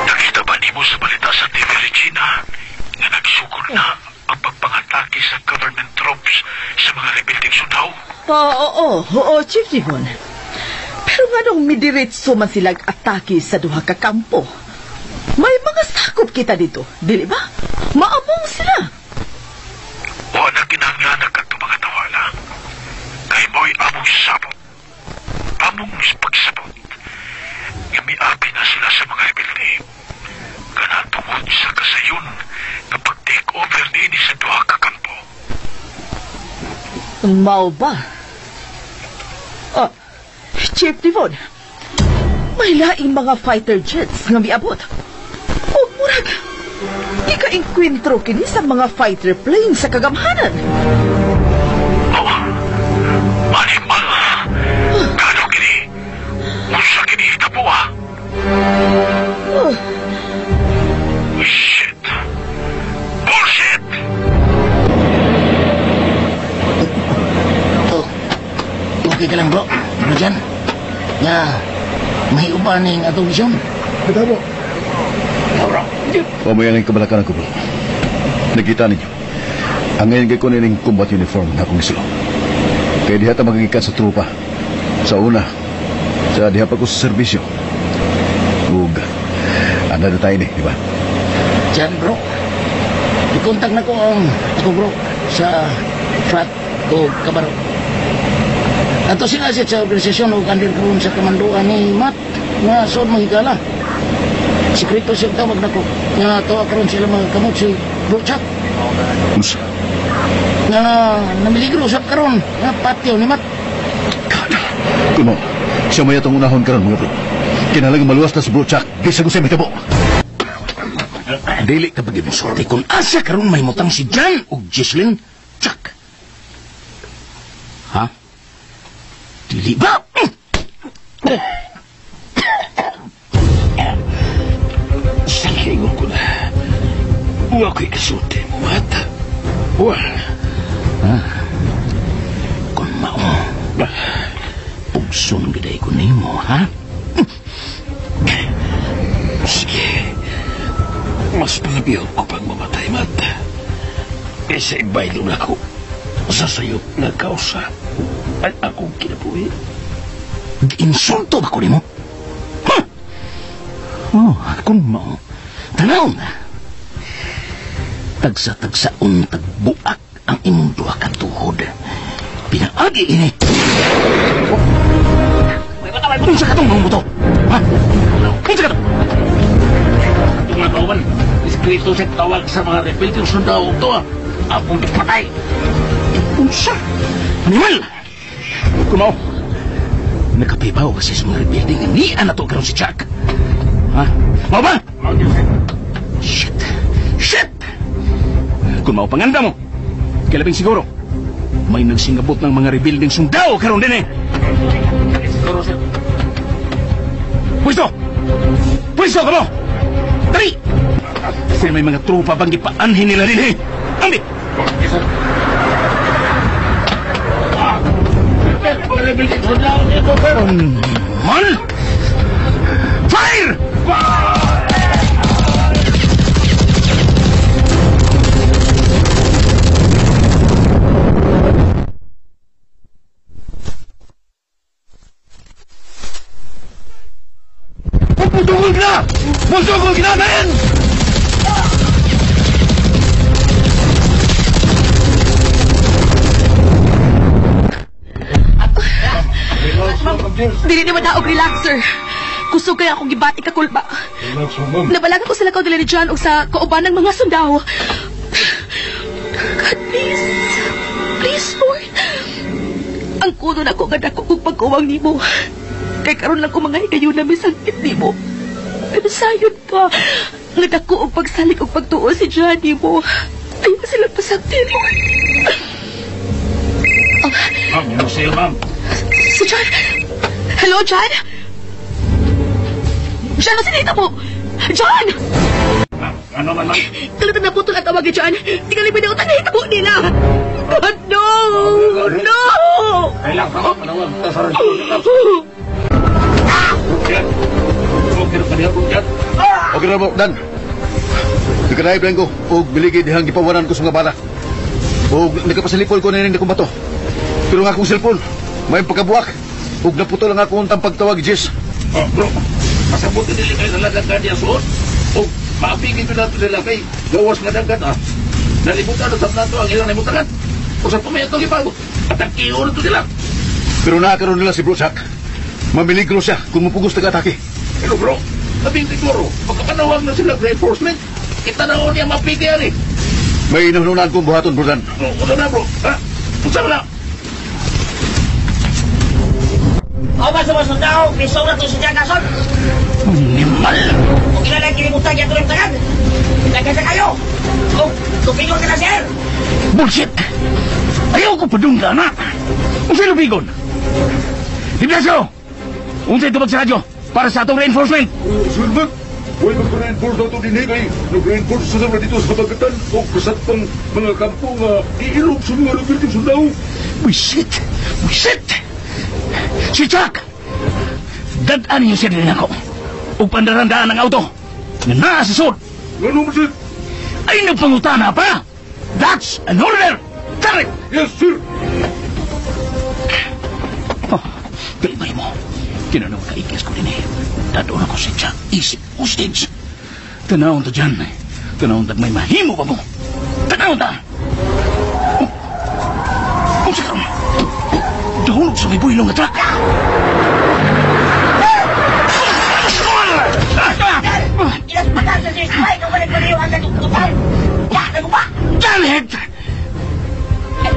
Nakita ba nimo sa balita sa TV Regina nga nagsugod na ang pagpangatake sa government troops sa mga rebeldeng sundao? Oo, Chief Devon. Pero nganong midiretso man silag atake sa duha ka kampo? May mga sakop kita dito, dili ba? Maamong sila. Wa na kinahanglan kadto mga tawala. Kay mo'y among sabot. Among pagsabot. Nga miabi na sila sa mga rebelde. Kana tungod sa kasayon nga pag-take over niini sa duha ka kampo. Mao ba? Oh, Chief Devon, may laing mga fighter jets nga miabot. O murag, ika-engkwentro kini sa mga fighter plane sa kagamhanan. Oh, manimal. Kano kini? Unsa kini hitabo ah? Oh. Shit. Bullshit! Oh, okay ka lang, bro. Ano dyan? Nga, may uban ning atong misyon. Bitabo. Bro. Pamaya ng kabalakan ko, bro. Nakita ninyo. Ang ngayon kay ko nining combat uniform na akong isulo. Kaya diha ta magigikan sa trupa. Sa una, sa diha pa ko sa serbisyo. Ug, anda na tayo ni, di ba? Diyan, bro. I-contact na ko ang ako, bro, sa frat o kabaro. Ato sila siya sa organisasyon o under karon sa kamanduan ni Matt nga suod mahigala. Sekreto siya tawag nako nga tuwa karon sila mga kamot si Bro Chuck. Unsa? Nga namiligro usab karon nga patio ni Matt. God. Kuno, siya may atong unahon karon mga bro. Kinahanglan maluwas na si Bro Chuck bisag unsay mahitabo. Dili ka pag musulti kung asa karon may mutang si John ug Jesslyn Chuck. Ha? Dili ba? Salingon ko na. Wa ko'y kasulti mo, Matt. Wa. Ha? Kung mao, pugson giday ko nimo, ha? Sige. Mas palabiyon ko pang mamatay, Matt. Kaysa ibaylo na ko sa sayop nga kausa ang akong kinabuhi. Insulto ba ko nimo? Ha? Oh, kung mao, tanaw na. Tagsa-tagsaon tagbuak ang imong duha ka tuhod. Pinaagi ini. Unsa ka tong mga buto? Ha? Unsa ka to? Mga kawan, iskrito sa tawag sa mga rebeldeng sundao to. Akong gipatay. Unsa? Animal! Kumao, nakapibaw kasi sa mga rebelde nga niya na to karon si Chuck. Ha? Mao ba? Shit! Shit! Kung mao panganda mo, kay labing siguro, May nagsingabot ng mga rebuilding sundao karon din eh. Pwesto! Pwesto ka mo! Dali! Kasi may mga tropa bang gipaanhin nila din eh. Ambi! Man! Fire! Puputungol ka na! Puputungol ka na, man! Dili ni madaog relax, sir. Kusog kaya akong gibati ka kulba. Nabalaga ko sila kaudala ni John o sa kauban ng mga sundao. God, please. Please, Lord. Ang kuno na ko ganda ko kung pagkuwang nimo. Kay karon lang ko mga higayon na misangkit nimo. Pero sayon ka. Nga dako og pagsalig og pagtuo si John nimo. Ayaw sila pasakti, Lord. Ma'am, yun sa'yo, ma'am. Si John! Hello, John? John, ano sinita mo? John! Ma'am, ano man, ma'am? Kalatan na putol ang tawag ni John. Tingali pa na utang na hitabo nila. God, no! No! Kailangan ka, ma'am. Manawag ka sa radyo. Okay na mo, Dan. Nagkanaib lang ko og biligi dihang gipawanan ko sa mga bata. Og nagkapasilipol ko na rin akong bato. Pero nga akong cellphone, may pagkabuak. Og naputol ang akong pagtawag, Jess. Oh, bro, pasabot nila kayo sa ladagan niya suot. O maapigin ko nato sila kay gawas nga dagat, ah. Nalibutan na sa nato ang ilang nalibutan. O sa pumaya itong ibago. At ang kiyo na to sila. Pero nakakaroon nila si Bro Jack. Mamiligro siya kung mapugos taga-atake. Pero bro, labing siguro, pagkapanawag na sila reinforcement, kita na niya mapigyan eh. May inahunaan kong buhaton, bro Dan. Ano na, bro? Ha? Unsa na? O ba sa mga sundao, piso na ito si Jagason. Animal! Kung ilan ang kinimutan niya tuloy tagan, nagkasa kayo. O, tupingon ka na, sir. Bullshit! Ayaw ko padungga, na! Unsay lubigon? Di Blasio! Unsay tubag sa radyo para sa atong reinforcement? Sulbag! Huwag mag-reinforce na ito din eh, kay nag-reinforce sa sama dito sa kabagatan o kasat pang mga kampo nga iilog sa mga rebuilding sundao. Bullshit! Bullshit! Si Chuck! Dadaan niyo siya din ako. O pandarandaan ng auto. Na naa sa sud. Ano mo, sir? Ay, nagpangutana pa! That's an order! Tari! Yes, sir! Oh, kalimay mo. Kinanaw ka iklas ko din eh. Dadoon ako si Chuck. Isip hostage. Tanawon ta dyan. Tanawon ta may mahimo pa mo. Tanawon ta! Oh, oh sa karon. Dahulog sa may builong nga truck. Ilas patas na si Spike ang balik baliw ang nagtututan. Ya, nagupa! Damn it!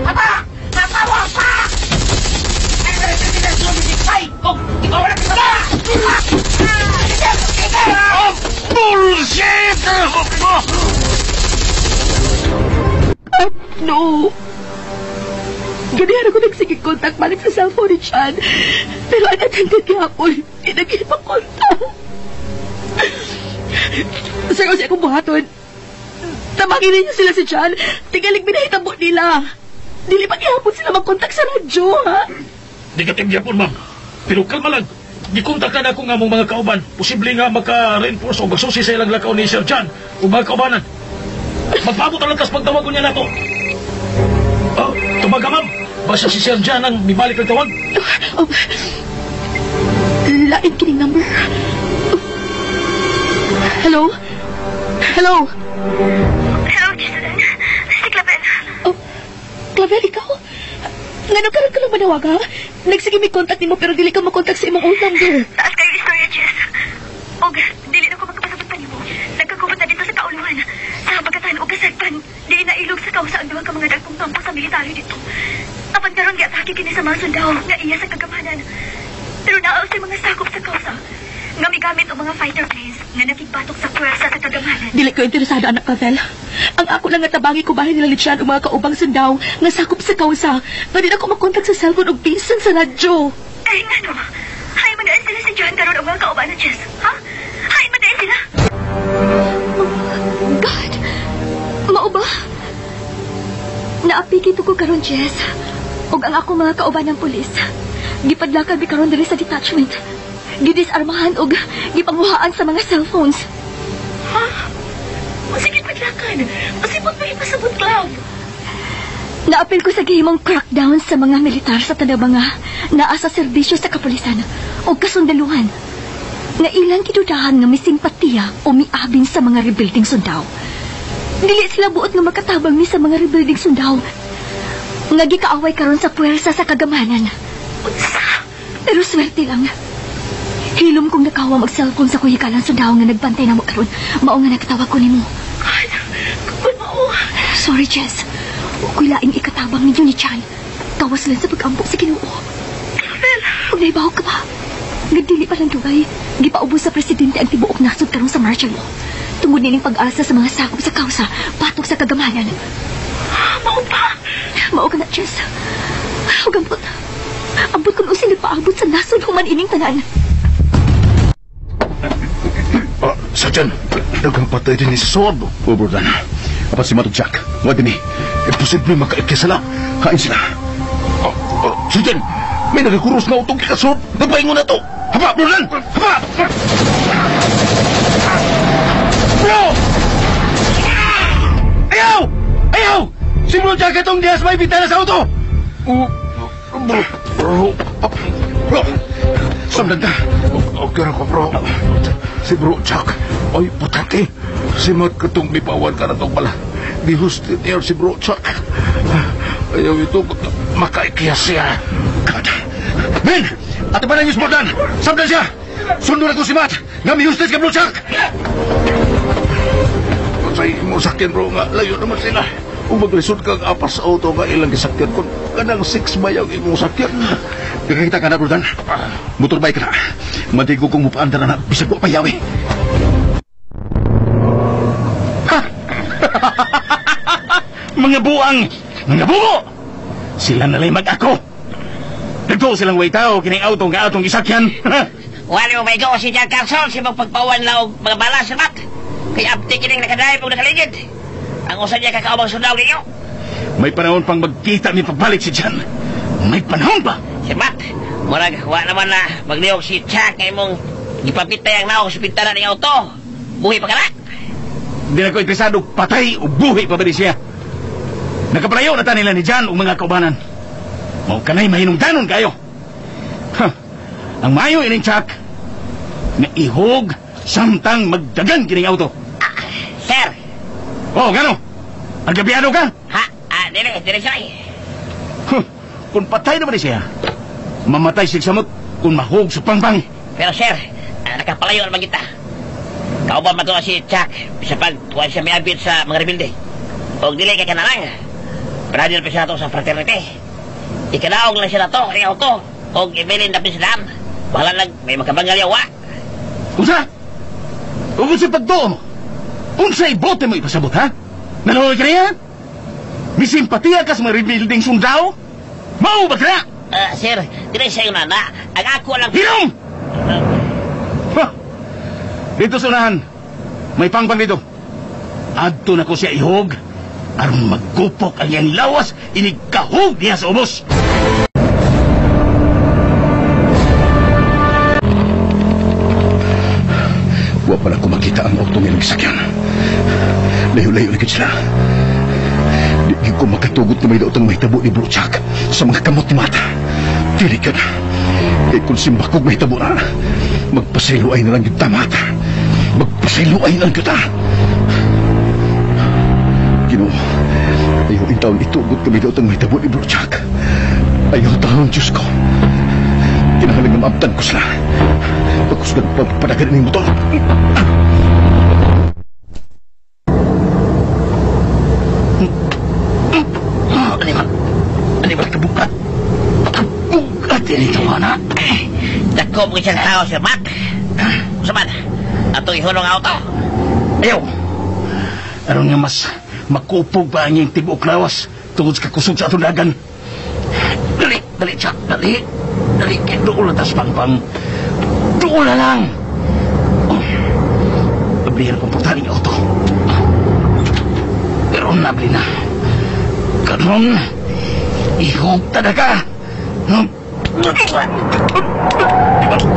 Papa! Papa! Pa! Ay, si Spike! Kung ikaw wala kita! Oh, bullshit! No! Ganihan ako nagsige contact balik sa cellphone ni Chan. Pero unattended gihapon. Hindi nagkipa-contact. Sir, kasi akong buhaton. Tabangin ninyo sila si Chan. Tingalig binahitabo nila. Dili pa gihapon sila mag-contact sa radyo, ha? Negative gyapon, ma'am. Pero kalma lang. Gikontak na ako nga mong mga kauban. Posible nga maka-reinforce o magsusi sa ilang lakaw ni Sir John o mga kaubanan. Magpaabot ang langkas pagtawag ko niya nato. Oh, tumaga, ma'am. Basta si Sir John ang mibalik ng tawag. Oh, lain kining number. Hello? Hello? Hello, Giselle. Si Clavel. Oh, Clavel, ikaw? Ngano karon ka lang manawag, ha? Nagsige may contact nimo pero dili ka makontak sa imong old number. Taas kayo istorya, Jess. Og, dili na ko magkapasabot pa nimo. Nagkagubot na dito sa kauluhan. Sa habagatan o kasagpan, di nailog sa kausa ang duha ka mga dagkong kampo sa militaryo dito. Apan karon giatake kini sa mga sundao nga iya sa kagamanan. Pero naa sa mga sakop sa kausa. Nga migamit og mga fighter planes nga nakigbatok sa puwersa sa kagamanan. Dili ko interesado, anak Clavel. Ang ako lang nga tabangi ko bahin nila ni John og mga kaubang sundao nga sakop sa kausa. Nga di na ko makontak sa cellphone og bisan sa radyo. Ay, ngano? Hay man dahil sila si John karon og mga kauban na Jess. Ha? Hay man dahil sila? Oh, God! Mao ba? Naapiki to ko karon, Jess. Og ang ako mga kauban ng pulis. Gipadlakan mi karon diri sa detachment. Gidisarmahan og gipanguhaan sa mga cellphones. Ha? O sige, padlakan. O sipot mo ipasabot, Clav. Naapil ko sa gihimong crackdown sa mga militar sa tanang mga naa sa serbisyo sa kapulisan o kasundaluhan nga ilang kidudahan nga may simpatiya o miabin sa mga rebuilding sundao. Dili sila buot nga makatabang ni sa mga rebuilding sundao nga gikaaway karon sa puwersa sa kagamanan. Unsa? Pero swerte lang. Hilom kong nakawa mag-cellphone sa kuhikalan sundao nga nagbantay na mo karon. Mao nga nakatawag ko nimo. God, kung mao. Sorry, Jess. Huwag laing ikatabang ninyo ni Chan. Tawas lang sa pag-ampo sa Ginoo. Clavel! Huwag naibaw ka ba? Nga dili pa lang dugay. Gipaubos sa presidente ang tibuok nasod karon sa martial law. Tungod nining pag-asa sa mga sakop sa kausa, patok sa kagamanan. Mao pa! Mao ka na, Jess. Huwag ambot. Ambot kung usin nagpaabot sa nasod human ining tanan. Sergeant, daghang patay din ni sa sword. O, Brodan. Apat si Mato Jack. Wa din eh. Imposible makaikisala. Hain sila. Sergeant, may nagkuros na utong kikasword. Nagpaingon na to. Hapa, Brodan! Hapa! Bro! Ayaw! Ayaw! Si Bro Jack itong Diaz may bintana sa auto! Bro, bro, bro, samdan ka. Okay ra ko, bro. Si Bro Jack, ay putate. Si Matt katong mipawan ka na itong bala. Gihustin niya si Bro Jack. Ayaw ito, makaikiya siya. God. Men! At ba na yung Bordan? Samdan siya! Sundo na ko si Matt! Nga mihustin ka, Bro Jack! Sa imo sakyan, bro, nga layo naman sila. Kung maglisod kang apas sa auto nga ilang gisakyan kung kanang 6 bayang imong sakyan. Nakakita ka na, Brodan. Motorbike ka na. Madigo kong mupaandar na bisag wa payawi. Ha! Mga buang! Mga bungo! Sila nalay mag-ako. Nagtuo silang way tao kining auto nga atong gisakyan. Wala mo may go si Jack Carson si magpagpawan na og mga bala sa mat. Kay abti kining nakadrive og nakaligid. Ang usa niya kakaubang sundao ninyo. May panahon pang magkita ni pagbalik si John. May panahon pa. Si Matt, murag wa naman na maglihok si Jack kay mong gipapitay ang naong sa bintana ning auto. Buhi pa ka na. Di na ko interesado patay o buhi pa ba di siya. Nakapalayo na ta nila ni John ug mga kaubanan. Mao kanay mahinungdanon kayo. Ha, ang mayo ining Chuck nga ihog samtang magdagan kining auto. Sir. Oh, gano? Agabiano ka? Ha? Dili, dili siya. Huh, kung patay naman siya, mamatay siya samot kung mahog sa pangpang. Pero sir, nakapalayo naman kita. Kauban man to si Chuck, bisa pag tuwan siya miabit sa mga rebelde. Og dili kay kanarang. Brother pa siya nato sa fraternity. Ikadaog lang siya nato, ning auto. Og ibilin dapit sa dam. Bahala lang, may makabangal yawa. Unsa? Ug sa pagtuo mo? Unsay bote mo ipasabot, ha? Nanood ka niya? May simpatiya ka sa mga rebuilding sundao? Mao ba ka? Sir, dili siya yung nana. Ang ako lang... Hilom! Ha! Dito sa unahan, may pangpang dito. Adto na ko siya ihog, aron maggupok ang iyang lawas, inigkahog niya sa ubos. Wa pa na ko makita ang auto nga gisakyan. Layo-layo na gid sila. Di ko makatugot na may daotang mahitabo ni Bro Jack sa mga kamot ni Matt. Dili ka na. Kay kung simbakog mahitabo na, magpasaylo ay na lang yung Matt. Magpasaylo ay na lang kita. Ginoo, ayaw in taon itugot kami daotang mahitabo ni Bro Jack. Ayaw taon, Diyos ko. Kinahanglan nga maabtan ko sila. Pagkusgan pagpadagan ng motor. Ano ba kabukat? Kabukat ini tawana. Dako mo siyang tao, Sir Matt. Unsa man? Atong ihunong auto. Ayaw! Aron nga mas makupog pa ang iyang tibuok lawas tungod sa kakusog sa atong dagan. Dali, dali, Chuck, dali. Dali, kay dool na tas pangpang. Dool na lang! Oh. Ablihan kong portaling auto. Pero nabli na. Karon, ihog talaga.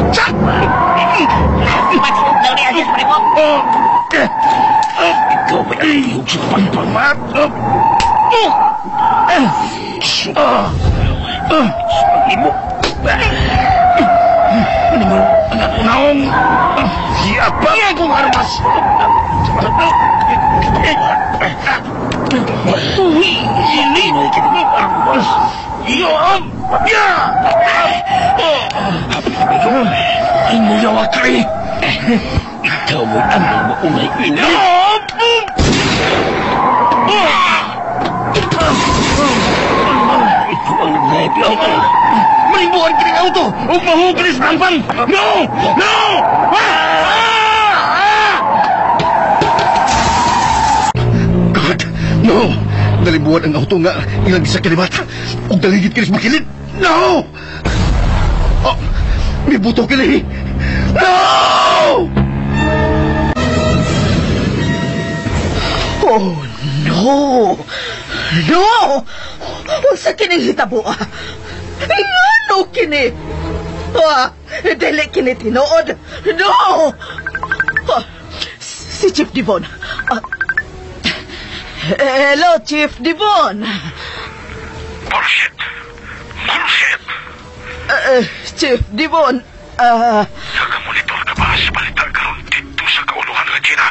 Chuck! Ikaw ba ang ihog sa pangpang, ma? Imo. Ano mo? Ang akong naong. Siapa kong armas. Ini armas. Ya. Ay mo yawa kay. Ikaw mo ang maunay ina. Ito ang nag-rape. Malimbuhan kining auto! Ug mahug kini sa pangpang! No! No! God! No! Nalibuan ang auto nga ilang sa kalimat. Ug daligid kini sa makilid. No! Oh, may buto kini. No! Oh, no! No! Unsa kining hitabo? Ngano kini? Ah, dili kini tinuod. No! Ah, si Chief Devon. Ah, hello, Chief Devon. Bullshit! Bullshit! Chief Devon, Nakamonitor ka ba sa balita karon dito sa kauluhan, Regina?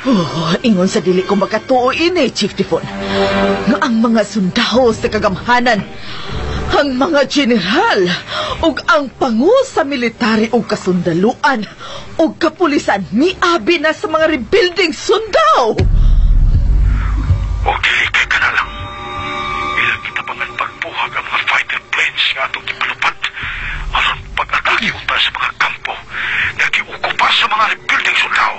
Oh, ingon sa dili ko makatuo ini, Chief Devon. Nga ang mga sundao sa kagamhanan, ang mga general, ug ang pangu sa military ug kasundaluan, ug kapulisan, miabi na sa mga rebuilding sundao. O dili kay ka na lang. Ilang gitabangan pagbuhag ang mga fighter planes nga atong gipalupad aron pag-atake unta sa mga kampo nga giukupa sa mga rebuilding sundao.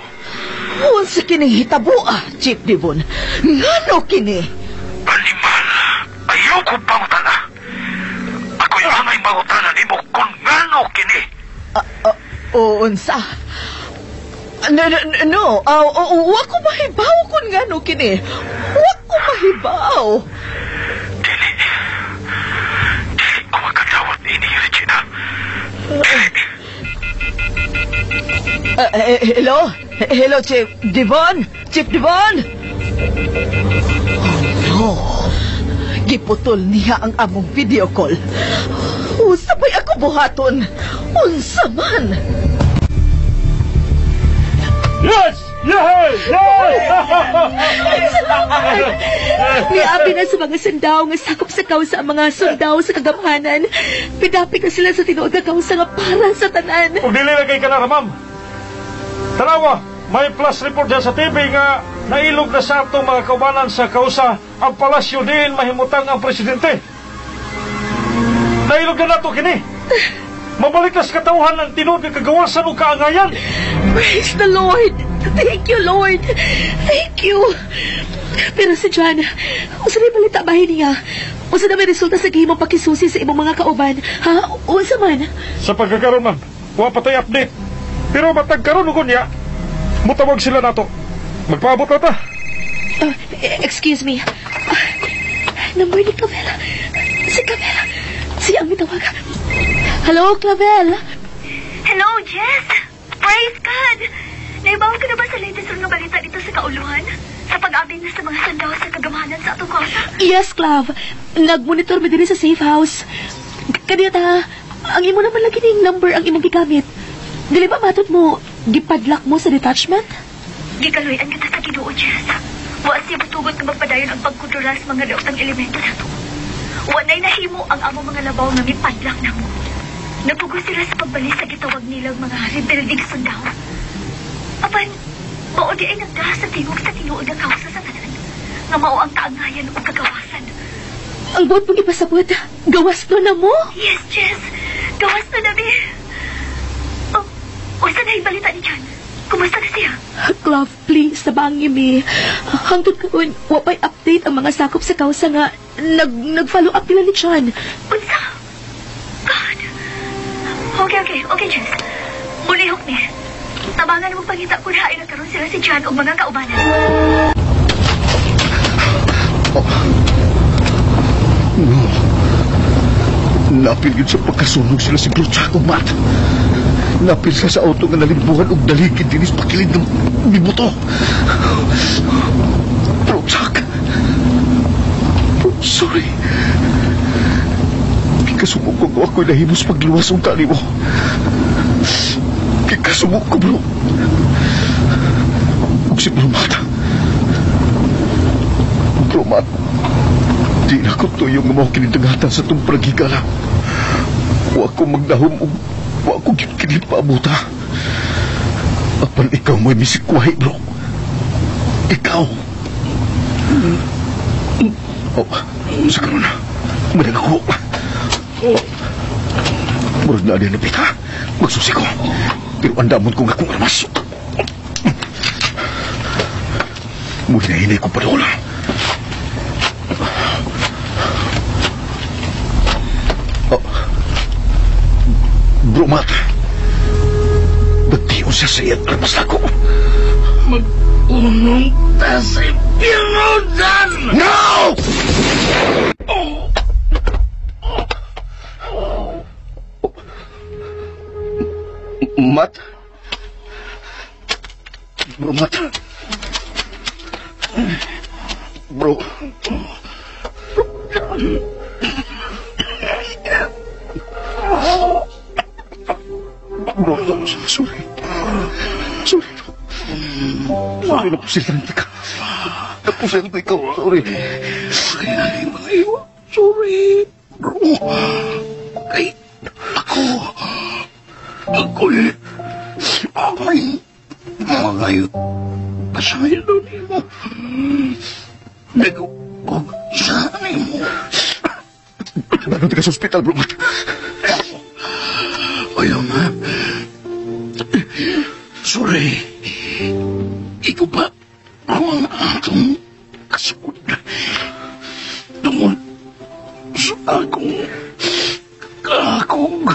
Unsa kining hitaboa, Chief Devon? Ngano kini? Animal, ayaw ko pangutana. Ako'y angay mangutana nimo kung ngano kini. Unsa? No, no, no. Wa ko mahibaw kung ngano kini. Wa ko mahibaw. Dili. Dili ko makadawat ini, Regina. Dili. Hello? Hello, Chief Devon? Chief Devon? Oh, no. Giputol niya ang among video call. Sabay ako buhaton. Unsa man? Yes! Yes! Yes! Salamat! Miabi na sa mga sundao nga sakop sa kausa ang mga sundao sa kagamhanan. Pidapit na sila sa tinuod nga kausa nga para sa tanan. Kung dili na kay kanara, ma'am. Tanawa, may flash report dyan sa TV nga nailog na sa atong mga kaubanan sa kausa ang palasyo din mahimutang ang presidente. Nailog na nato kini. Mabalik na sa katawhan ang tinuod nga kagawasan o kaangayan. Praise the Lord! Thank you, Lord! Thank you! Pero si John, unsa may balita ba niya? Unsa na may resulta sa gihimong pakisusi sa imong mga kauban? Ha? Unsa man? Sa pagkakaroon, ma'am, wa pa tay update. Pero matag karon og unya, mutawag sila nato. Magpaabot na ta. Excuse me. Number ni Clavel. Si Clavel. Siya ang mitawag. Hello, Clavel. Hello, Jess! Praise God! Naibaw ka na ba sa latest nga balita dito sa kauluhan? Sa pag-abi na sa mga sundao sa kagamanan sa atong kausa? Yes, Clav. Nagmonitor mi diri sa safe house. Kanita, ang imo naman lagi ning number ang imong gigamit. Dili ba matod mo, gipadlock mo sa detachment? Gikaluy-an kita sa Ginoo, Jess. Wa siya matugot nga magpadayon ang pagkontrolar sa mga daotang elemento nato. Wa na'y nahimo ang among mga labaw nga mipadlock namo. Napugos sila sa pagbali sa gitawag nilang mga rebuilding sundao. Apan, mao di ay nagdaha sa tingog sa tinuod nga kausa sa tanan, nga mao ang kaangayan o kagawasan. Ang buot mong ipasabot, gawas no na mo? Yes, Jess. Gawas na nabi. Oh, Unsa na balita ni John? Kumusta na siya? Love, please, tabangi mi. Hangtod karon, wa pa'y update ang mga sakop sa kausa nga nag-follow up nila ni John. Unsa? God. Okay, Jess. Mulihok ni. Tabangan mo pangita kung hain na karon sila si John o mga kaubanan. Oh. No. Napil yun sa pagkasunog sila si Bro Jack o Matt. Napil siya sa auto nga nalimbuhan og daligid dinis pakilid ng bibuto. Bro Jack. Bro, sorry. Kikasumok ko ako'y nahimos pagluwas ang tali mo. Kikasumok ko, bro. Ug si Bro Matt. Bro Matt, di na ko tuyo nga mao kinidangatan sa itong pragigala. Wa ko magdahom og wa ko kinit paabuta. Apan ikaw mo'y misikwahi, bro. Ikaw. Oh, sa karon na. Madag ako. Murag na din napita. Magsusi ko. Pero andamon ko nga akong armas. Muhinahinay ko pa doon. Oh. Bro Matt, nagtiyon siya sa iyang armas na ko. Mag-unong ta sa impyerno, Dan! No! Oh. Matt? Bro Matt? Bro. Bro, sorry. Sorry. Sorry, napusilante ka. Napusilante ikaw. Sorry. Sorry, bro. Kay ako. Ako'y mga pasahilo nimo. Nag-ug sa nimo. Nandun ka sa ospital, bro. Ayaw na. Sorry. Ikaw pa ako ang atong kasukod. Tungod sa akong akong...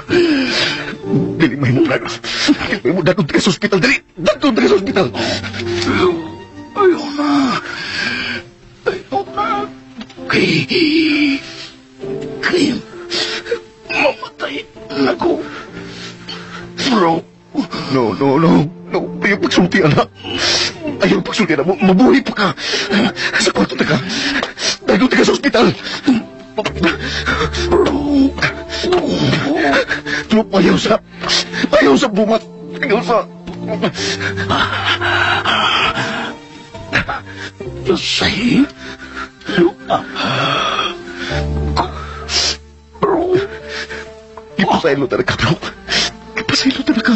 Dili may mo na. Dili may mo. Dadun ka sa ospital. Dili! Dadun ka sa ospital! Ayaw na. Ayaw na. Kay... Kay... Mamatay na ko. Bro. No, no, no. No, ayaw pagsulti, anak. Ayaw pagsulti, anak. Mabuhay pa ka. Sa kwarto na ka. Dadun ka sa ospital. Bro. Bro, ayaw sa... Ayaw sa bumat. Ayaw sa... Say... Bro. Ipasaylo talaga, bro. Ipasaylo talaga.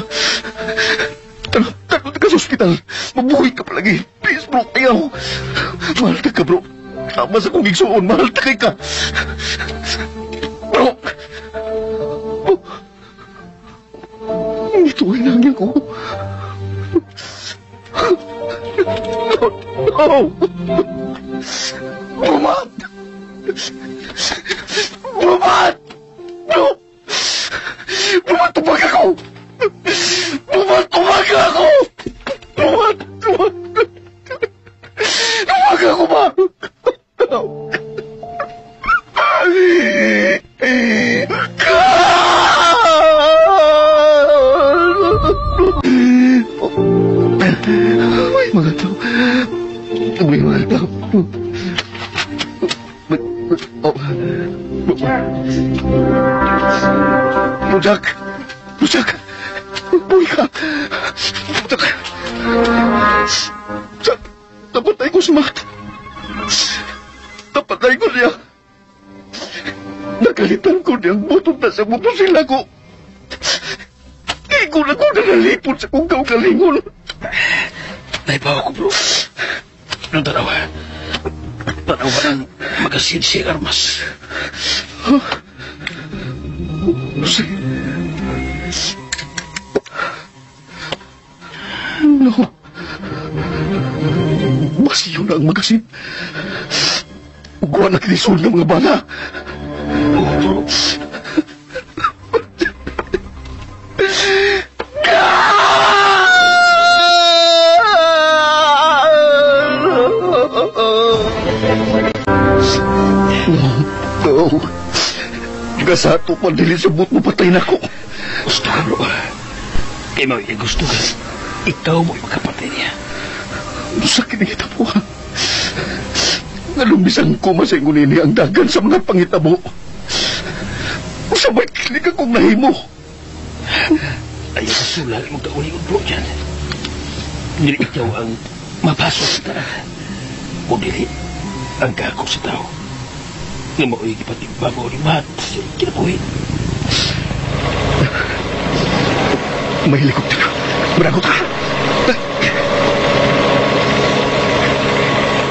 Tanong ka sa ospital. Mabuhay ka palagi. Please, bro. Ayaw. Mahal ka, bro. Tama sa kong igsuon. Mahal ta kay ka. Bro. Ito ay nangya ko. No. No. Bumat! Bumat! Bro! Bumat, tumag ako! Bumat, tumag ako! Bumat, tumag! Tumag ako ba? May mga tao. May mga tao. Oh. Bro Jack! Bro Jack! Buhay ka! Jack! Jack! Napatay ko si Matt! Napatay ko siya! Nakalitan ko niyang butong na sa mupusil ako! Ikaw na ko nanalipod sa kong kaugalingon! Naibaw ko, bro. Nung tanawa. Tanawa ng magasin si armas. Huh? Jose. No. Basiyo na ang magasin. Uguan na kinisol ng mga bala. Oh, bro. No. Gasato pa dili sa buot mo patay na ko. Gusto ka, bro. Kay mo, gusto ka. Ikaw mo'y makapatay niya. Sa kinahitabo, ha? Nga lumisang ko masingunin ni ang dagan sa mga pangitabo. Sa may kilig akong nahimo. Ayaw ka sulang imong kaulingon, bro, dyan. Dili ikaw ang mapasok sa tanan. O dili ang gako sa tao. Nga mao'y gipatibabaw ni Matt sa kinabuhi. May helikopter. Maragot ka.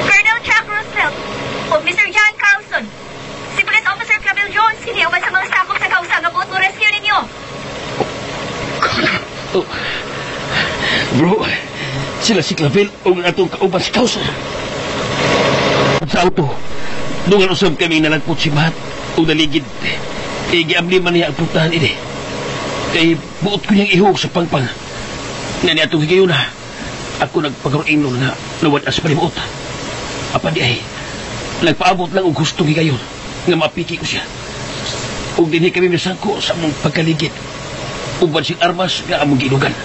Colonel Chuck Roosevelt o Mr. John Carlson. Si Police Officer Clavel Jones, kiniuban sa mga sakop sa kausa nga buot mo rescue ninyo. Oh. Bro, sila si Clavel o ang atong kauban si Carlson. Sa auto, dungan usab kami nalagpot si Matt o naligid. Giamli man niya ang puntahan ini. Kay buot ko niyang ihog sa pangpang. Nga niya atong higayon na. Ako nagpagkaroon nga nawad as palimuot. Apan di ay, nagpaabot lang og gustong higayon nga mapiki ko siya. Ug dinhi kami misangko sa among pagkaligid. Uban siyang armas nga among giinugan.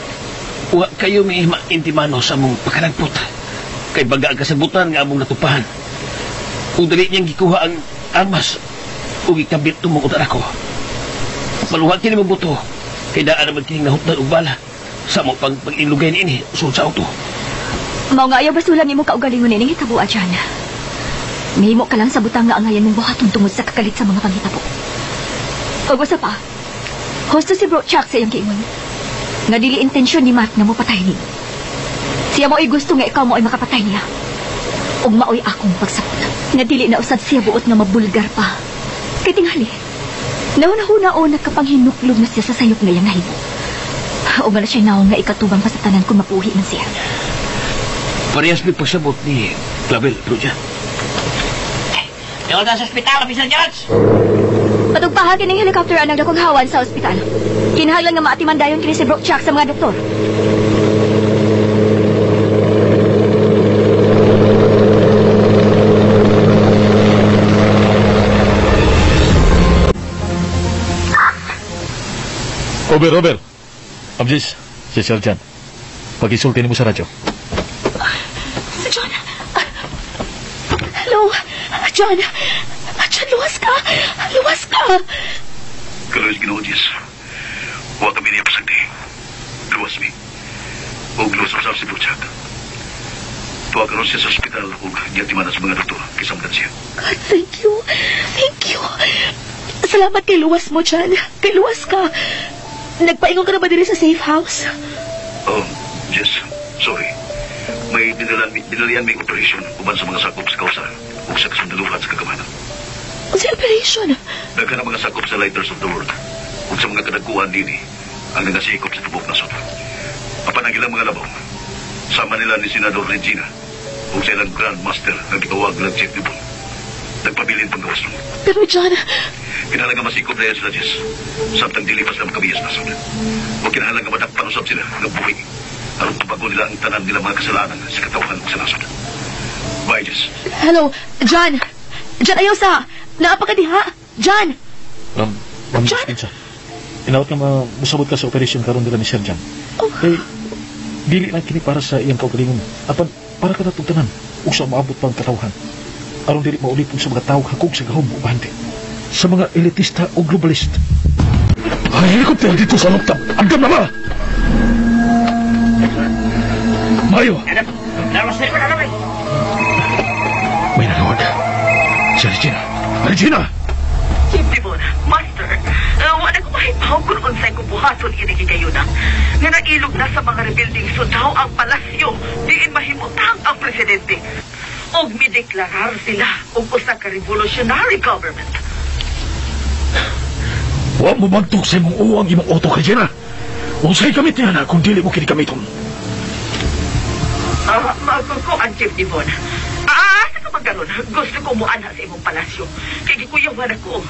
Wa kayo may maintimano sa among pagkalagpot. Kay baga ang kasabutan nga among natupahan. Ug dali niyang gikuha ang armas ug ikabit tumong utan ako. Maluha kini mabuto. Kay daan naman kining nahutdan og bala sa among pag-inlugay niini sulod sa auto. Mao nga ayaw basulan nimo kaugalingon ining hitabo, Jan. Mihimo ka lang sa butang nga angayan mong buhaton tungod sa kakalit sa mga panghitabo. Ug usa pa, husto si Bro Chuck sa iyang giingon nga dili intensyon ni Matt nga mopatay ni. Siya mo'y gusto nga ikaw mo'y makapatay niya. Ug maoy akong pagsabot nga dili na usad siya buot nga mabulgar pa. Kay tingali, nauna-huna o nagkapanghinuklog na siya sa sayop nga iyang nahimo. O nga na siya naong nga ikatubang pa sa tanan kung mapuhi man siya. Parehas may pagsabot ni Clavel, bro dyan. Doon sa ospital, Officer Jones! Patugpaha kining helicopter ang nagdakong hawan sa ospital. Kinahanglan nga maatiman dayon kini si Bro Chuck sa mga doktor. Over, over. Abjis, si Sir John. Pag-isulti ni mo sa radyo. Si John. Hello, John. John, luwas ka. Luwas ka. Karoy, Ginoo Jess. Huwag kami niya pasagdi. Luwas mi. Huwag luwas usap si Bro Chuck. Tuwa karon siya sa ospital ug giyatiman sa mga doktor. Kisamdan siya. God, thank you. Thank you. Salamat kay luwas mo, John. Kay luwas ka. Nagpaingon ka na ba diri sa safe house? Oh, Jess, sorry. May dinalian may operation uban sa mga sakop sa kausa ug sa kasundaluhan sa kagamanan. Unsa operation? Daghan ang mga sakop sa Lighters of the World ug sa mga kadagkuhan dinhi ang nangasikop sa tubok nasod. Apan ang ilang mga labaw, sama nila ni Senador Regina ug sa ilang Grand Master nga gitawag lang Chief Dibon. Nagpabilin panggawas nun. Pero John, kinahanglan nga masikop na yan sila, Jess. Samtang dili pa sila makabiyas nasod. O kinahanglan nga madakpan usab sila nga buhi. Aron tubago nila ang tanan nila mga kasalanan sa katawhan ug sa nasod. Bye, Jess. Hello, John. John, ayaw sa. Naa pa ka diha. John. Ma'am John? Dispensa. Inawat nga musabot ka sa operation karon nila ni Sir John. Oh. Eh, dili lang kini para sa iyang kaugalingon. Apan para ka natong tanan ug sa maabot pang katawhan. Aron dili maulipon sa mga tawo hakog sa gahom ug bante. Sa mga elitista o globalist. Ay, helicopter dito sa loob. Andam na ba? Mayo! May nagawag. Si Regina. Regina! Chief Dibon, Master, wala ko mahibaw kung unsay ko buhaton ini gigayuna. Nga nailog na sa mga rebuilding sundao ang palasyo, diin mahimutang ang presidente. Og mideklarar sila og usa ka revolutionary government. Wa mo magtuk sa imong uwang imong auto, Regina. Unsay gamit niya na kung dili mo kini gamiton. Ah, magkukuan, Chief Devon. Ah, asa ka man karon? Gusto ko muanha sa imong palasyo. Kay gikuyawan ako.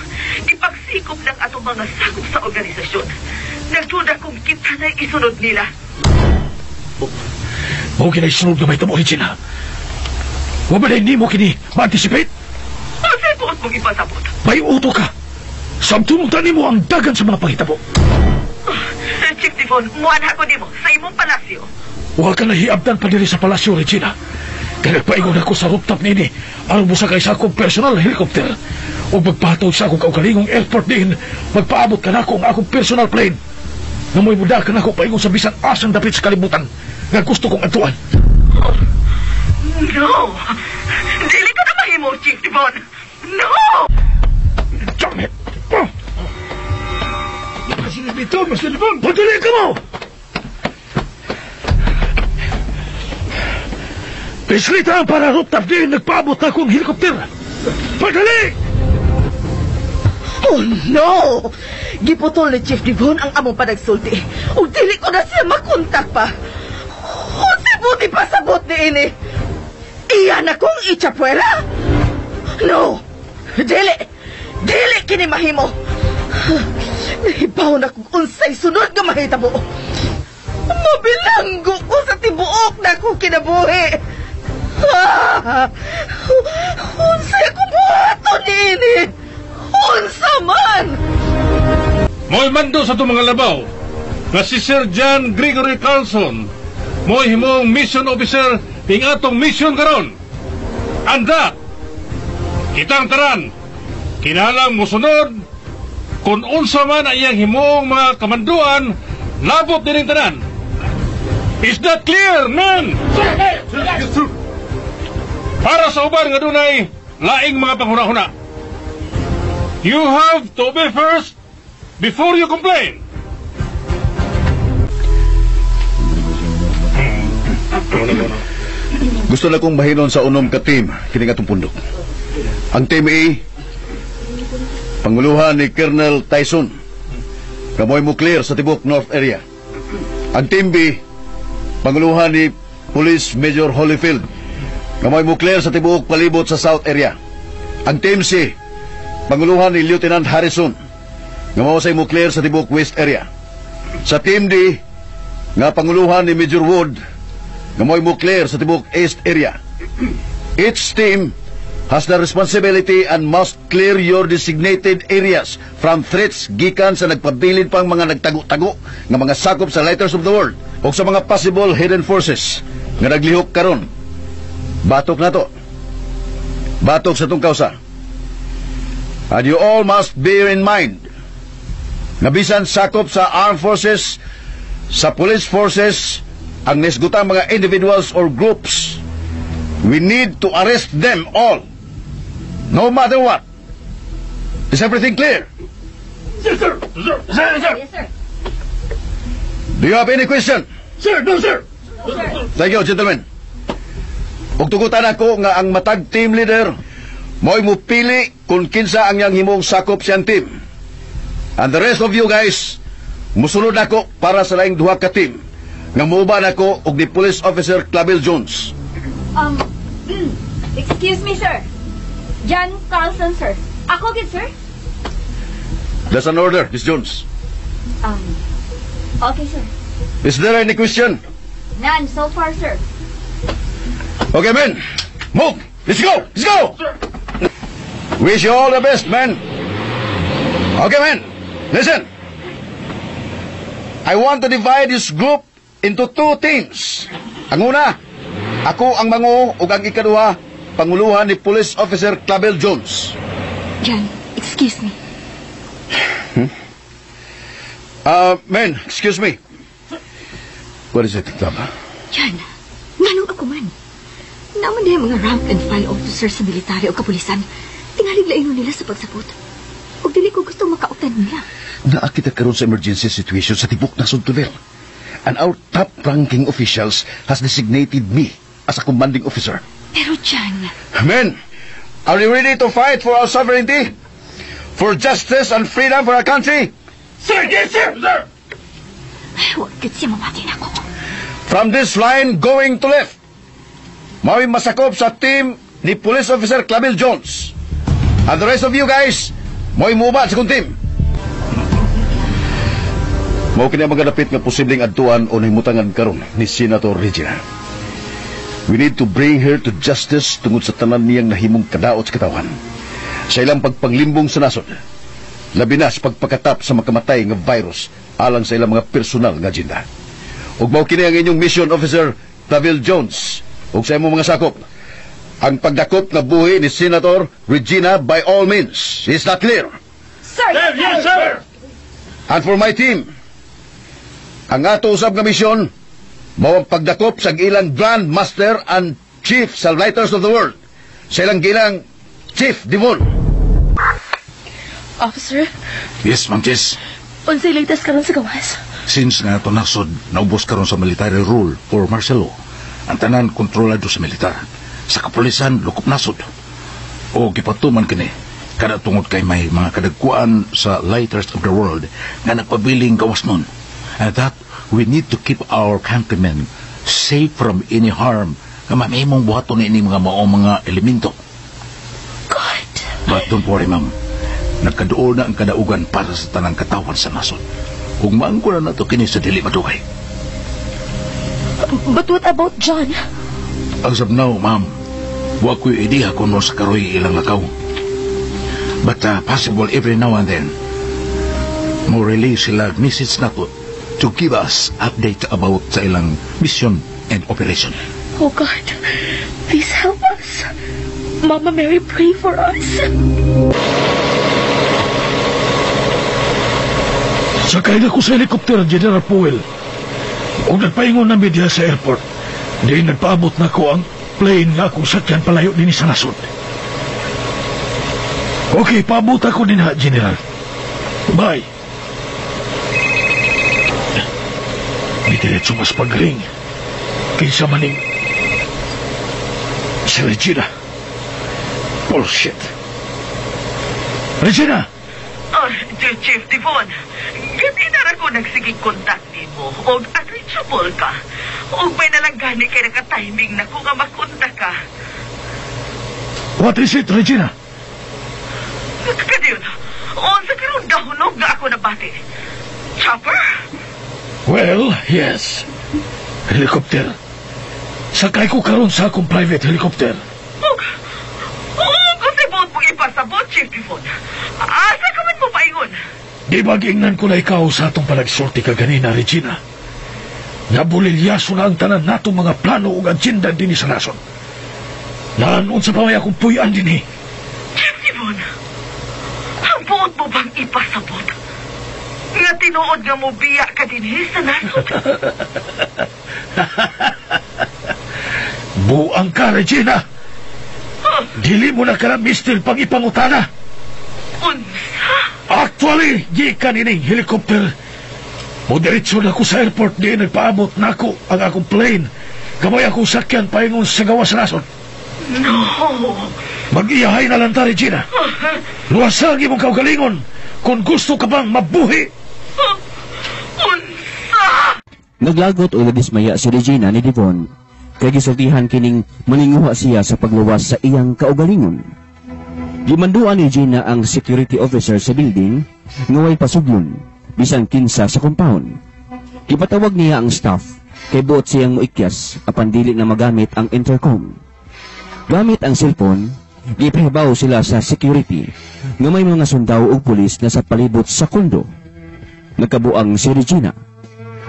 Gipagsikop ng atong mga sakop sa organisasyon. Nagduda kung kita na isunod nila. Mao kinay sunod nga mahitabo, Regina. Wa ba nimo kini ma-anticipate? Unsay buot mong ipasabot? May uto ka. Samtong nimo ang dagan sa mga panghitabo. Ah, Chief Devon, muanha ko nimo sa imong palasyo. Wa ka nahiabdan pa diri sa palasyo, Regina. Kaya nagpaingon ako sa rooftop nini aron mosakay sa akong personal helicopter. Ug magpatog sa akong kaugalingong airport din, magpaabot ka nako ang akong personal plane. Nga mo'y mudakan ako paingon sa bisan asang dapit sa kalibutan nga gusto kong adtuan. Oh, no! Dili ko na mahimo, Chief Devon. No! Damn it! Oh. Dito, Mr. Devon! Padali ka mo! Pislita ang para rooftop din, nagpaabot na akong helicopter. Padali! Oh no! Giputol ni Chief Devon ang among panagsulti. Ug dili ko na siya makontak pa. Unsay buti pasabot ni ini? Iyan akong itsapwera? No! Dili! Dili kini mahimo! Nahibaw na kung unsay sunod nga mahitabo. Mabilanggo ko sa tibuok na akong kinabuhi. Ah! Unsay akong buhaton niini? Unsa man? Mo'y mando sa itong mga labaw nga si Sir John Gregory Carlson mo'y himong mission officer ing atong mission karon. Anda! Kitang taran, kinahanglang mosunod kung unsa man ang iyang himong mga kamanduan labot dining tanan. Is that clear, men? Sir! Para sa uban nga dunay laing mga panghuna-huna. You have to obey first before you complain. Gusto na kong mahinon sa unom ka team kining atong pundok. Ang Team A, panguluhan ni Colonel Tyson. Kamoy mo clear sa tibok North Area. Ang Team B, panguluhan ni Police Major Holyfield. Kamoy mo clear sa tibuok palibot sa South Area. Ang Team C, panguluhan ni Lieutenant Harrison. Nga mao say mo clear sa tibuok West Area. Sa Team D, nga panguluhan ni Major Wood, nga mo'y mo clear sa tibuok East Area. Each team has the responsibility and must clear your designated areas from threats gikan sa nagpabilin pang mga nagtago-tago nga mga sakop sa Lighters of the World o sa mga possible hidden forces nga naglihok karon. Batok na to. Batok sa itong kausa. And you all must bear in mind na bisan sakop sa armed forces, sa police forces, ang nisgutang mga individuals or groups, we need to arrest them all. No matter what. Is everything clear? Yes, sir! Sir, sir, sir! Yes, sir. Do you have any question? Sir, no, sir! Thank you, gentlemen. Ug tugutan ako nga ang matag team leader mo'y mupili kung kinsa ang iyang himong sakop siyang team. And the rest of you guys, musunod ako para sa laing duha ka team nga muuban ako og ni Police Officer Clavel Jones. Excuse me, sir. John Carlson, sir. Ako gid, sir. That's an order, Miss Jones. Okay, sir. Is there any question? None so far, sir. Okay, men. Move. Let's go. Let's go. Wish you all the best, men. Okay, men. Listen. I want to divide this group into two teams. Ang una, ako ang mangu ug ang ikaduha, panguluhan ni Police Officer Clavel Jones. John, excuse me. Men, excuse me. What is it, Club? John, nganong ako man? Naman na yung mga rank and file officers sa military o kapulisan. Tingalig laino nila sa pagsapot. Ug dili ko gusto makautan nila. Naa kita karon sa emergency situation sa tibok nasod, Clavel. And our top-ranking officials has designated me as a commanding officer. Pero John... Men, are you ready to fight for our sovereignty? For justice and freedom for our country? Sir, yes, sir! Sir! Ay, huwag gid siya mabati nako. From this line going to left. Mao'y masakop sa team ni Police Officer Clavel Jones. And the rest of you guys, mo'y muba sa kong team. Mao kini ang mga dapit nga posibleng adtuan o nahimutangan karon ni Senator Regina. We need to bring her to justice tungod sa tanan niyang nahimong kadaot sa katawhan. Sa ilang pagpanglimbong sa nasod. Labi na sa pagpakatap sa makamatay nga virus alang sa ilang mga personal nga agenda. Ug mao kini ang inyong mission, Officer Clavel Jones, ug sa imong mga sakop. Ang pagdakop nga buhi ni Senator Regina by all means. Is that clear? Sir! Yes, sir! And for my team, ang ato usab nga misyon mao ang pagdakop sa ilang Grand Master and Chief sa Lighters of the World, sa ilang gilang Chief Devon. Officer, Yes, Ma'am Jess. Unsay latest karon sa gawas? Since nga ato nasod, naubos karon sa military rule or martial law, ang tanan kontrolado sa militar. Sa kapulisan, lukop nasod. O gipatuman kini, kada tungod kay may mga kadagkuan sa Lighters of the World nga nagpabiling gawas nun. And that we need to keep our countrymen safe from any harm nga mamimong buhaton ni mga maong mga elemento. God! But don't worry, ma'am. Nagkaduol na ang kadaugan para sa tanang katawan sa nasod. Ug maangko na nato kini sa dili madugay. But what about John? As of now, ma'am, wa ko'y idea kung sa karoy ilang lakaw. But possible every now and then, mo release sila message nato to give us update about sa ilang mission and operation. Oh God, please help us. Mama Mary, pray for us. Sakay na ko sa helicopter, General Powell. Og nagpaingon na media sa airport. Di nagpaabot na ko ang plane nga akong sakyan palayo din sa nasod. Okay, paabot ako din ha, General. Bye. Di diretso mas pag-ring. Kinsa maning si Regina. Bullshit. Regina! Oh, Chief Devon, gabi na ra ko nagsigig contact nimo og unreachable ka. Og may nalang gani kay naka-timing na ko nga makontak ka. What is it, Regina? Kadiyon, unsa karon dahunog nga ako nabati? Chopper? Well, yes. Helicopter. Sakay ko karon sa akong private helicopter. Og, kasi buot mong ipasabot, Chief Devon. Asa ka man mo paingon? Di ba giingnan ko na ikaw sa atong panagsulti ka ganina, Regina? Nabulilyaso na ang tanan natong mga plano ug agenda dinhi sa nasod. Naanon sa pamay akong puy-an dinhi. Chief Devon, ang buot mo bang ipasabot? Nga tinuod nga mo biya ka dinhi sa nasod? Buang ka, Regina! Dili mo na ka na mistil pang ipangutana. Unsa? Actually, gikan ining helicopter. Mo diretso na ko sa airport, di nagpaabot na ako ang akong plane. Gamay akong sakyan paingon sa gawas nasod. No. Mag-iyahay na lang ta, Regina. Luwasag imong kaugalingon kung gusto ka bang mabuhi. Unsa? Naglagot o nadismaya si Regina ni Devon kay gisultihan kining maninguha siya sa pagluwas sa iyang kaugalingon. Gimanduan ni Regina ang security officer sa building nga way pasuglon bisan kinsa sa compound. Gipatawag niya ang staff kay buot siyang moikyas apan dili na magamit ang intercom. Gamit ang cellphone, gipahibaw sila sa security nga may mga sundao ug pulis na sa palibot sa kondo. Nagkabuang si Regina.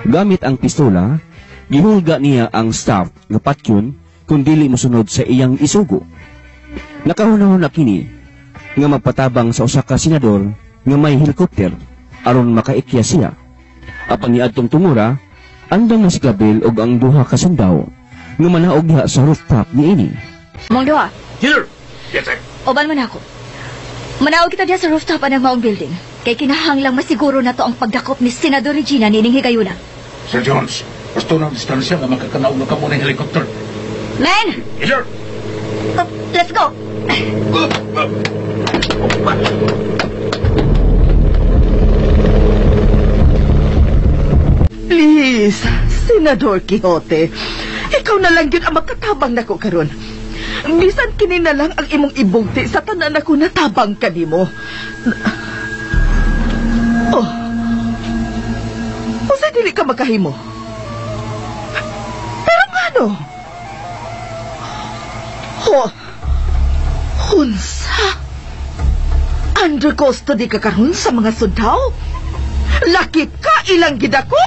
Gamit ang pistola, gihulga niya ang staff nga patyon kung dili mosunod sa iyang isugo. Nakahunahuna kini nga magpatabang sa usa ka senador nga may helikopter aron makaikya siya. Apan niadtong tungura, andam na si Clavel og ang duha ka sundao nga manaog diha sa rooftop niini. Mong duha. Here! Yes, sir. Uban man ako. Manaog kita diha sa rooftop anang maong building. Kay kinahanglang masiguro na to ang pagdakop ni Senador Regina nining higayuna. Sir Jones, gusto ng distansya nga makakanaog na kamo ng helicopter. Men! Yes, sir. Let's go! Please, Senador Quixote, ikaw Ikaw na lang yun ang makatabang nako karon. Bisan kini na lang ang imong ibugti sa tanan ako natabang kanimo. Oh. Usa dili ka makahimo. Pero ngano? Ho. Unsa? Under custody ka karon sa mga sundao? Lakip ka ilang gidako?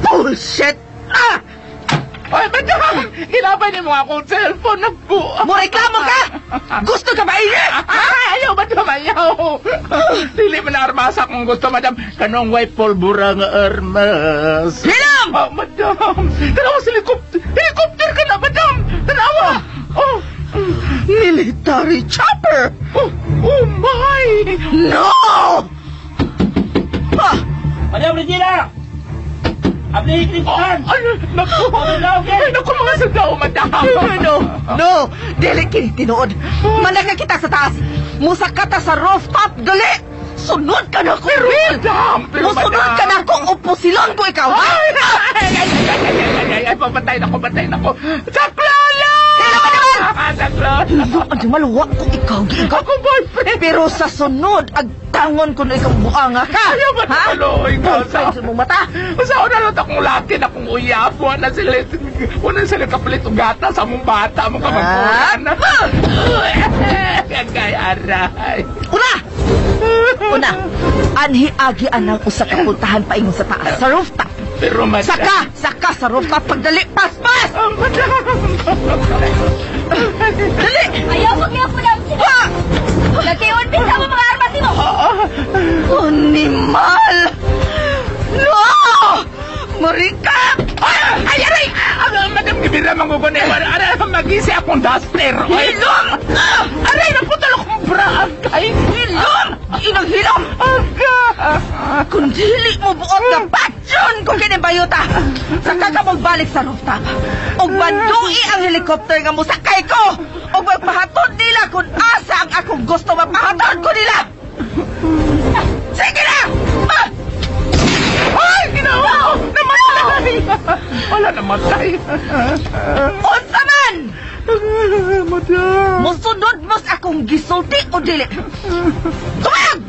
Bullshit! Ah! Ay, madam! Ginabay ni mo akong cellphone. Nagbuo. Moreklamo ka! Gusto ka ba ini? Ay, ayaw, madam, ayaw. Dili man na armas akong gusto, madam. Kanong white pulbura nga armas. Hilam! Oh, madam. Tanawa sa helicopter. Helicopter ka na, madam. Tanawa. Oh. Military chopper! Oh, oh my! No! Ah! Madam Regina! Abli, Christian! Ay, naku! Ay, naku, mga sundao, madam! No, no! Dili kini tinuod. Manaka kita sa taas. Musaka ta sa rooftop, dali! Sunod ka na ko, Pero, Bill! madam! Pero, Musunod madam! ka na kung upusilon ko ikaw, ha? Ay, ay, ay, ay, ay, ay, ay, ay, papatay na ko, patay na ko. Saklolo! Sino ba naman? Saklolo! Lo, ang maluwa ko ikaw, ikaw. Ako boyfriend! Pero sa sunod, agtangon ko na ikaw buanga ka. Ayaw ba Ha? tuloy? Boyfriend sa mong mata. Sa una lang akong laki na akong uyap. Wala sila, wala sila kapalit og gata sa mong bata, mong kamagkuran. Kagay, aray. Una! Una, anhi agi anang usa ka puntahan paingon sa taas, sa rooftop. Pero madam... Saka, saka sa rooftop pagdali, paspas! Ah, madam! Dali! Ayaw ko niya po lang sila! Ha! Nagkiyon sa mga armas nimo! Animal! No! Marika! Ay, ay, aray! Ah, madam, gibira mangugunay. Aray, magisi akong duster. Ay, Hilom! Aray, naputol akong bra. Agay! Hilom! Inang hilom! Aga! Kung dili mo buot na patyon kung kini bayuta, saka ka magbalik sa rooftop. Og bandui ang helicopter nga mosakay ko. Og magpahatod nila kung asa ang akong gusto mapahatod ko nila. Sige na! Ah! Ay, ginawa ko! Namatay! Wala, namatay. Unsa man! Madam! Musunod mo sa akong gisulti o dili? Tumag!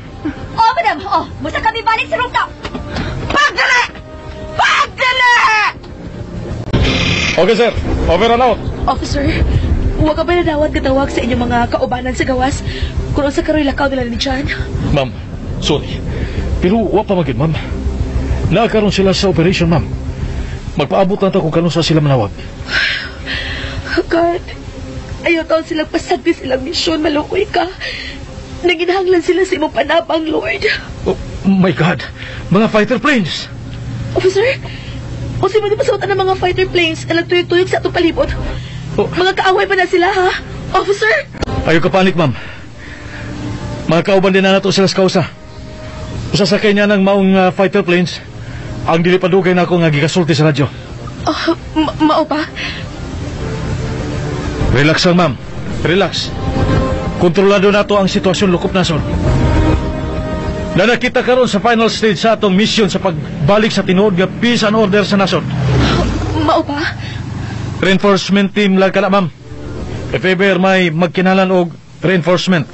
Oh, madam! Oh, musa kami balik sa rooftop! Pagdali! Pagdali! Okay, sir. Over and out. Officer, huwag ka ba nadawat katawag sa inyong mga kaubanan sa gawas? Kung sa karoy lakaw nila ni John? Ma'am, sorry. Pero wa pa magid, ma'am. Nakaroon sila sa operation, ma'am. Magpaabot na ta kung kanusa sila manawag. God, ayaw taon silang pasagdi silang misyon, malukoy ka. Nanginahanglan sila sa imong panabang, Lord. Oh, my God! Mga fighter planes! Officer, kung sino di pasuotan ng mga fighter planes na nagtuyok-tuyok sa atong palibot? Oh. Mga kaaway pa na sila, ha? Officer? Ayaw ka panik, ma'am. Mga kauban din na nato sila sa kausa. Usa sa kanya ng maong fighter planes, ang dili padugay na ako nga gigasulti sa radyo. Oh, mao ba? Relax lang, ma'am. Relax. Kontrolado nato ang sitwasyon lukop nasod. Nanakita karon sa final stage sa atong mission sa pagbalik sa tinuod nga peace and order sa nasod. Mao ba? Reinforcement team lang kana, ma'am. If ever may magkinalan og reinforcement.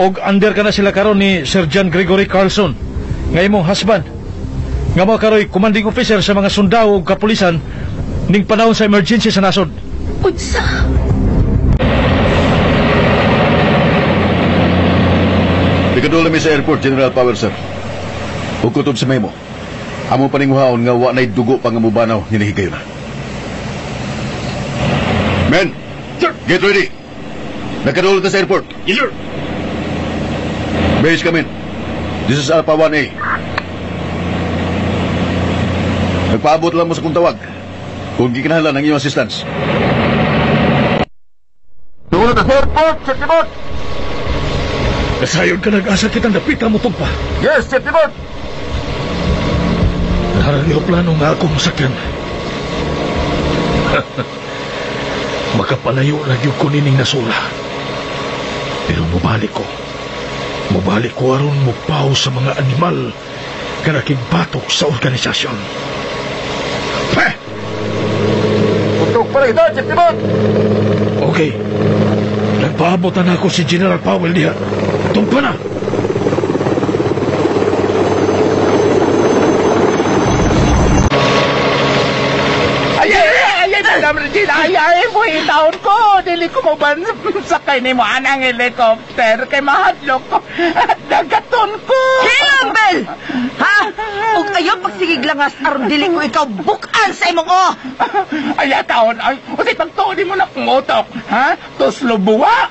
Og under kana sila karon ni Sir John Gregory Carlson, nga imong husband. Nga mao karoy commanding officer sa mga sundao ug kapulisan ning panahon sa emergency sa nasod. Unsa? Ikadula mi sa airport, General Power, sir. Ug kutob sa memo. Amo paninguhaon nga wa na'y dugo pa nga mubanaw ni na. Men! Sir! Get ready! Nagkadula ta sa airport. Yes, sir. Base come in. This is Alpha 1A. Nagpaabot lang mo sa kong tawag. Kung gikinahanglan ang iyong assistance. Dulo ta sa airport, Sir Timot! Nasayon ka nag-asa kitang dapita mo tugpa. Yes, Sir Timot! Narang eroplano nga akong masakyan. Makapalayo na gyud ko nining nasula. Pero mubalik ko. Mubalik ko aron mupaw sa mga animal nga batok sa organisasyon. Peh! Tugpa na kita, Chief Timon! Okay. Nagpaabot na ako si General Powell diha. Tugpa na! Ay, ay, ay, ay, Madam Regina, ay, ay, buhay taon ko. Dili ko mo ba sakay ni mo anang helicopter kay mahadlok ko. Dagaton ko. Hilambel! Ha? Ug ayaw pagsigig langas aron dili ko ikaw bukan sa imong o. Ay, taon, ay, usay pagtuon mo na kong utok, ha? Tuslo buwa.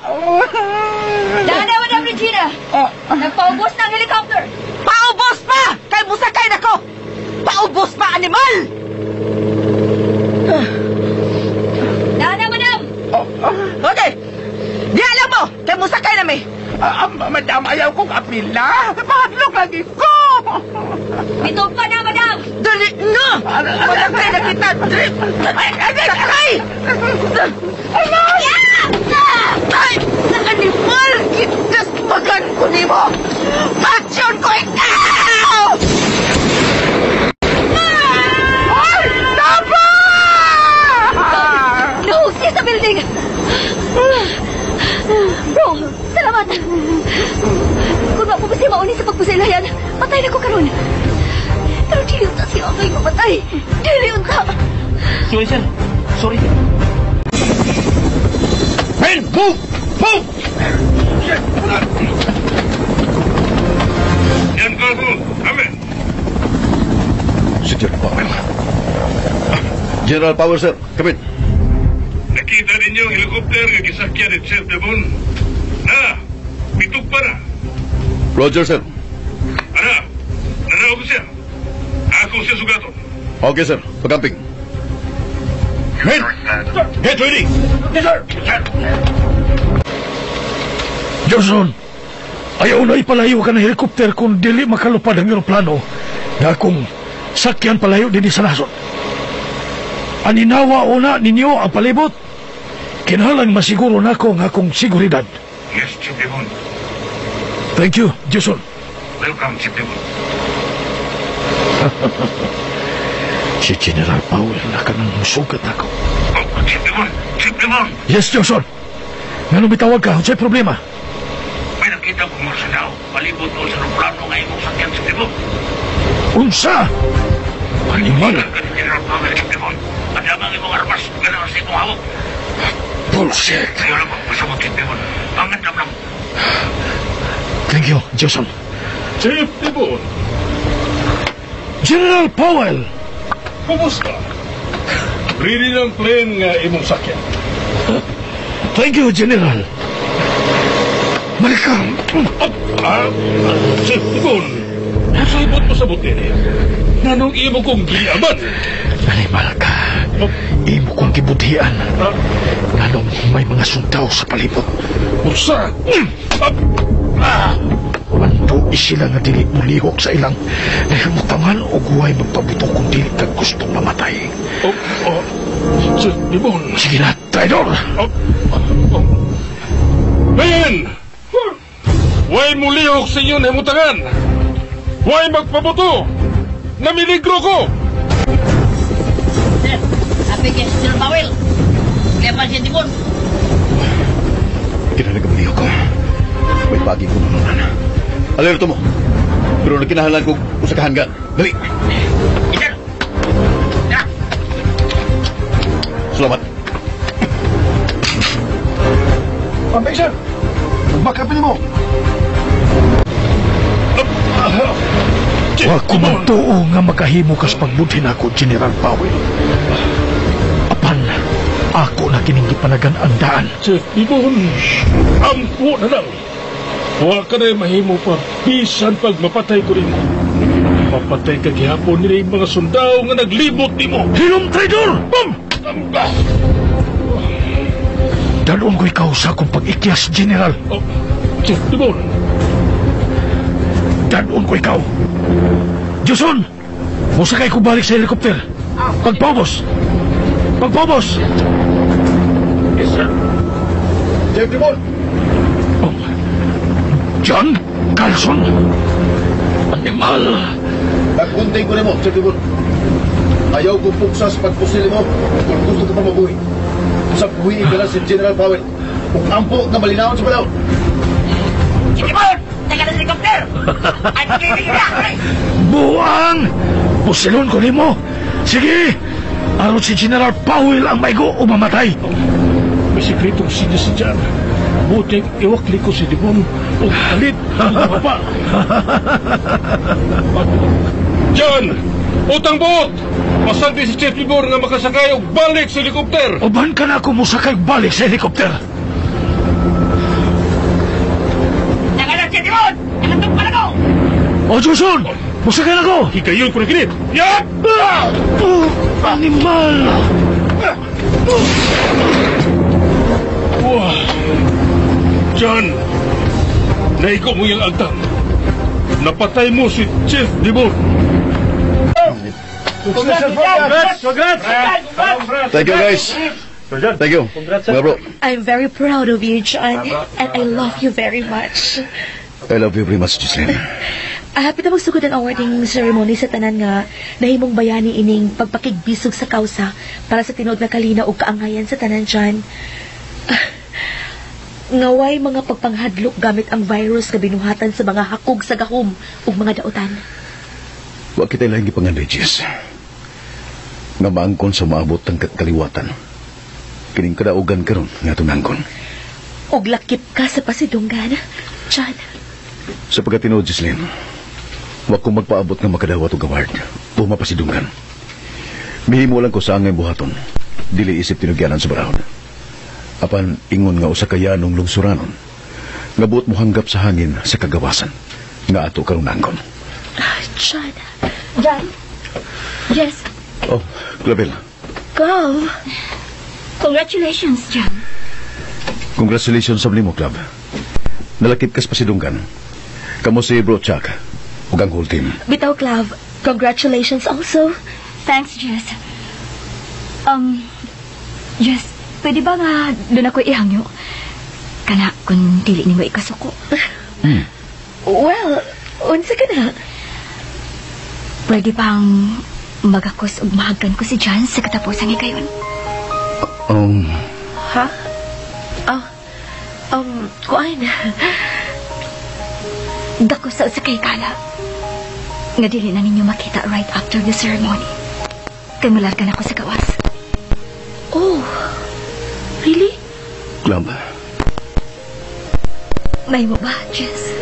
Dana, Madam Regina! Oh. Nagpaubos na ang helicopter! Paubos pa! Kay musakay nako! Paubos pa, animal! Dana, Madam! Oh, oh. Okay. Di alam mo, kay musakay na mi. Madam, ayaw kong apila. Mahadlok lagi ko. Bitog pa na, Madam! Dali na! Malakay na kita! Dali! Ay, ay, ay, Sakay! Ay, Ay! Animal! Kitas magan ko nimo! Patsyon ko ikaw! Ay, tama! Nahug siya sa building! Bro, salamat! Kung ako pa siya mauni sa pagpusilayan, patay na ko karon. Pero dili unta siya ang mamatay. Dili unta! Sorry, sir. Sorry. Men, move! Move! Yan, Carlson. Amen. Si General Powell. General Powell, sir. Come in. Nakita ninyo ang helicopter nga gisakyan ni Chief Devon? Na, pitog pa na. Roger, sir. Ana, nanaw ko siya. Ako siya sugaton. Okay, sir. Pagamping. Men! Get ready! Yes, sir! Johnson, ayaw na ipalayo ka ng helicopter kung dili makalupad ang eroplano na kung sakyan palayo din sa nasod. Aninawa una ninyo ang palibot. Kinahanglan masiguro nako ang akong seguridad. Yes, Chief Devon. Thank you, Jason. Welcome, Chief Devon. Si General Powell na kanang musugat ako. Oh, Chief Devon! Chief Devon! Yes, Johnson. Ngano bitawag ka? Unsay problema? May nakita kong mga sundao. Palibot doon sa aeroplano nga imong sakyan, Chief Devon. Unsa? Animal. Ka ni General Powell, Chief Devon. Andam ang imong armas. Ganahan sa imong hawak. Bullshit. Ayaw lang magpasabot, Chief Devon. Pangandam lang. Thank you, Jason. Chief Devon, General Powell! kumusta? Ready ng plane nga imong sakyan. Thank you, General. Balik ka. Chief Devon, nasibot mo sa butin. Nanong imo kong giaman? Animal ka. Imo kong gibudhian. Nganong may mga sundao sa palibot. Unsa? Mantui sila nga dili mulihok sa ilang nahimutangan o guway magpabuto kung dili ka gustong mamatay. Oh, oh, Chief Devon. Sige na, traidor! Oh, oh. Men! Way mulihok sa inyo nahimutangan! Way magpabuto! Namiligro ko! Sir, happy kay Sir Powell. Kaya pa siya Devon. Kinahanglan ko. May pagi ko nununan. Alerto mo. Pero nagkinahanglan ko usa ka handgun. Dali. Yes, sir. Na. Salamat. Pamping, sir. Magbakapin mo. Wa ko man tuo nga makahimo kas pagbudhin ako, General Powell. Apan, ako na kining gipanagan ang daan. Chief Devon, ampo na lang. Wa ka na mahimo pa. Bisan pag mapatay ko nimo. Mapatay ka gihapon nila yung mga sundao nga naglibot nimo. Hilom, traidor! Bam! Dalon ko ikaw sa akong pag-ikyas, General. Oh, Chief Devon, Dadon ko ikaw. Jason! Musakay ko balik sa helicopter. Pagpaubos! Pagpaubos! Yes, sir. Chief Devon! Oh. John Carlson! Animal! Nagkunting ko nimo, Chief Devon. Ayaw kong puksa sa pagpusil mo kung gusto ka pa mabuhi. Sa buhi ka si General Powell. Ug ampo nga malinawon sa balaod. Simon! Teka na sa helicopter! Ay, pag-ibig na! Buang! Pusilon ko nimo! Sige! Aron si General Powell ang maigo o mamatay. May sikretong sinya si John. Buting iwakli ko si Dimon o kalit ang pa. John! Utang buot! Pasagdi si Chief Libor nga makasakay og balik sa helikopter! Uban ka na ako musakay balik sa helikopter. Teka na si Dimon! Nakatong pa na ko! O Johnson! Musakay na ko! Higayon ko na kinit! Yap! Oh, animal! Wah! John! Naigo mo yung agtang. Napatay mo si Chief Libor. Congrats! Congrats! Thank you, guys. Thank you. Mga bro, I'm very proud of you, John. And I love you very much. I love you very much, Ghislaine. Hapit na magsugod ang awarding ceremony sa tanan nga nahimong bayani ining pagpakigbisog sa kausa para sa tinuod nga kalinaw ug kaangayan sa tanan, John. Ngaway mga pagpanghadlok gamit ang virus nga binuhatan sa mga hakog sa gahom ug mga dautan. Wa kita laing gipangandoy, Jess. Nga maangkon sa maabot ang kaliwatan. Kining kadaugan karon nga atong nangkon. Ug lakip ka sa pasidunggan, John. Sa pagkatinuod, Ghislaine, wa ko magpaabot nga makadawat og award o mapasidunggan. Mihimo lang ko sa angay buhaton. Dili isip tinugyanan sa barahon. Apan ingon nga usa ka yanong lungsuranon nga buot mohanggap sa hangin sa kagawasan nga ato karon nangkon. John. John? Jess? Oh, Clavel. Go. Congratulations, John. Congratulations sa nimo, Club. Nalakip kas pasidunggan. Kamo si Bro Chuck ug ang whole team. Bitaw, Clav. Congratulations also. Thanks, Jess. Jess, pwede ba nga doon ako ihangyo? Kana, kung dili nimo ikasuko. Well, unsa ka na? Pwede bang magakos ug mahagan ko si John sa katapusan ni kayon? Ha? Oh, kuan. Dako sa usa kay kala. Nga dili na ninyo makita right after the ceremony. Kay mularga na ko sa gawas. Oh, really? Club. May mo ba, Jess?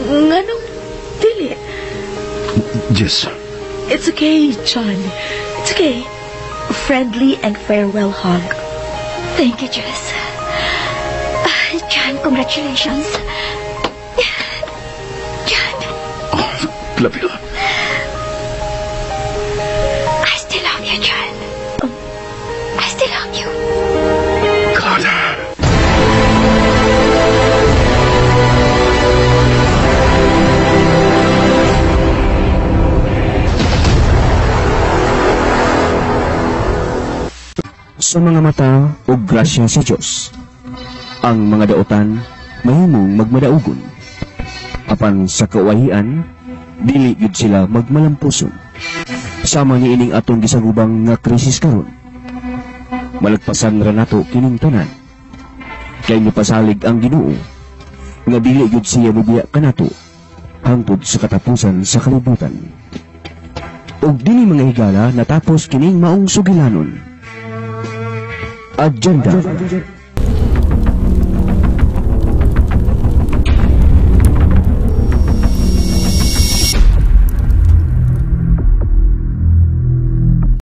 Nganong dili? Jess. It's okay, John. It's okay. Friendly and farewell hug. Thank you, Jess. John, congratulations. John. Oh, Clavel. I still love you, John. I still love you. God. Sa mga mata o grasya sa Diyos, ang mga daotan mahimong magmadaugon. Apan sa kawahian, dili gyud sila magmalampuson. Sama niining atong gisagubang nga krisis karon. Malagpasan ra nato kining tanan. Kay mipasalig ang Ginoo nga dili gyud siya mobiya kanato hangtod sa katapusan sa kalibutan. Ug dili mga higala natapos kining maong sugilanon. Agenda.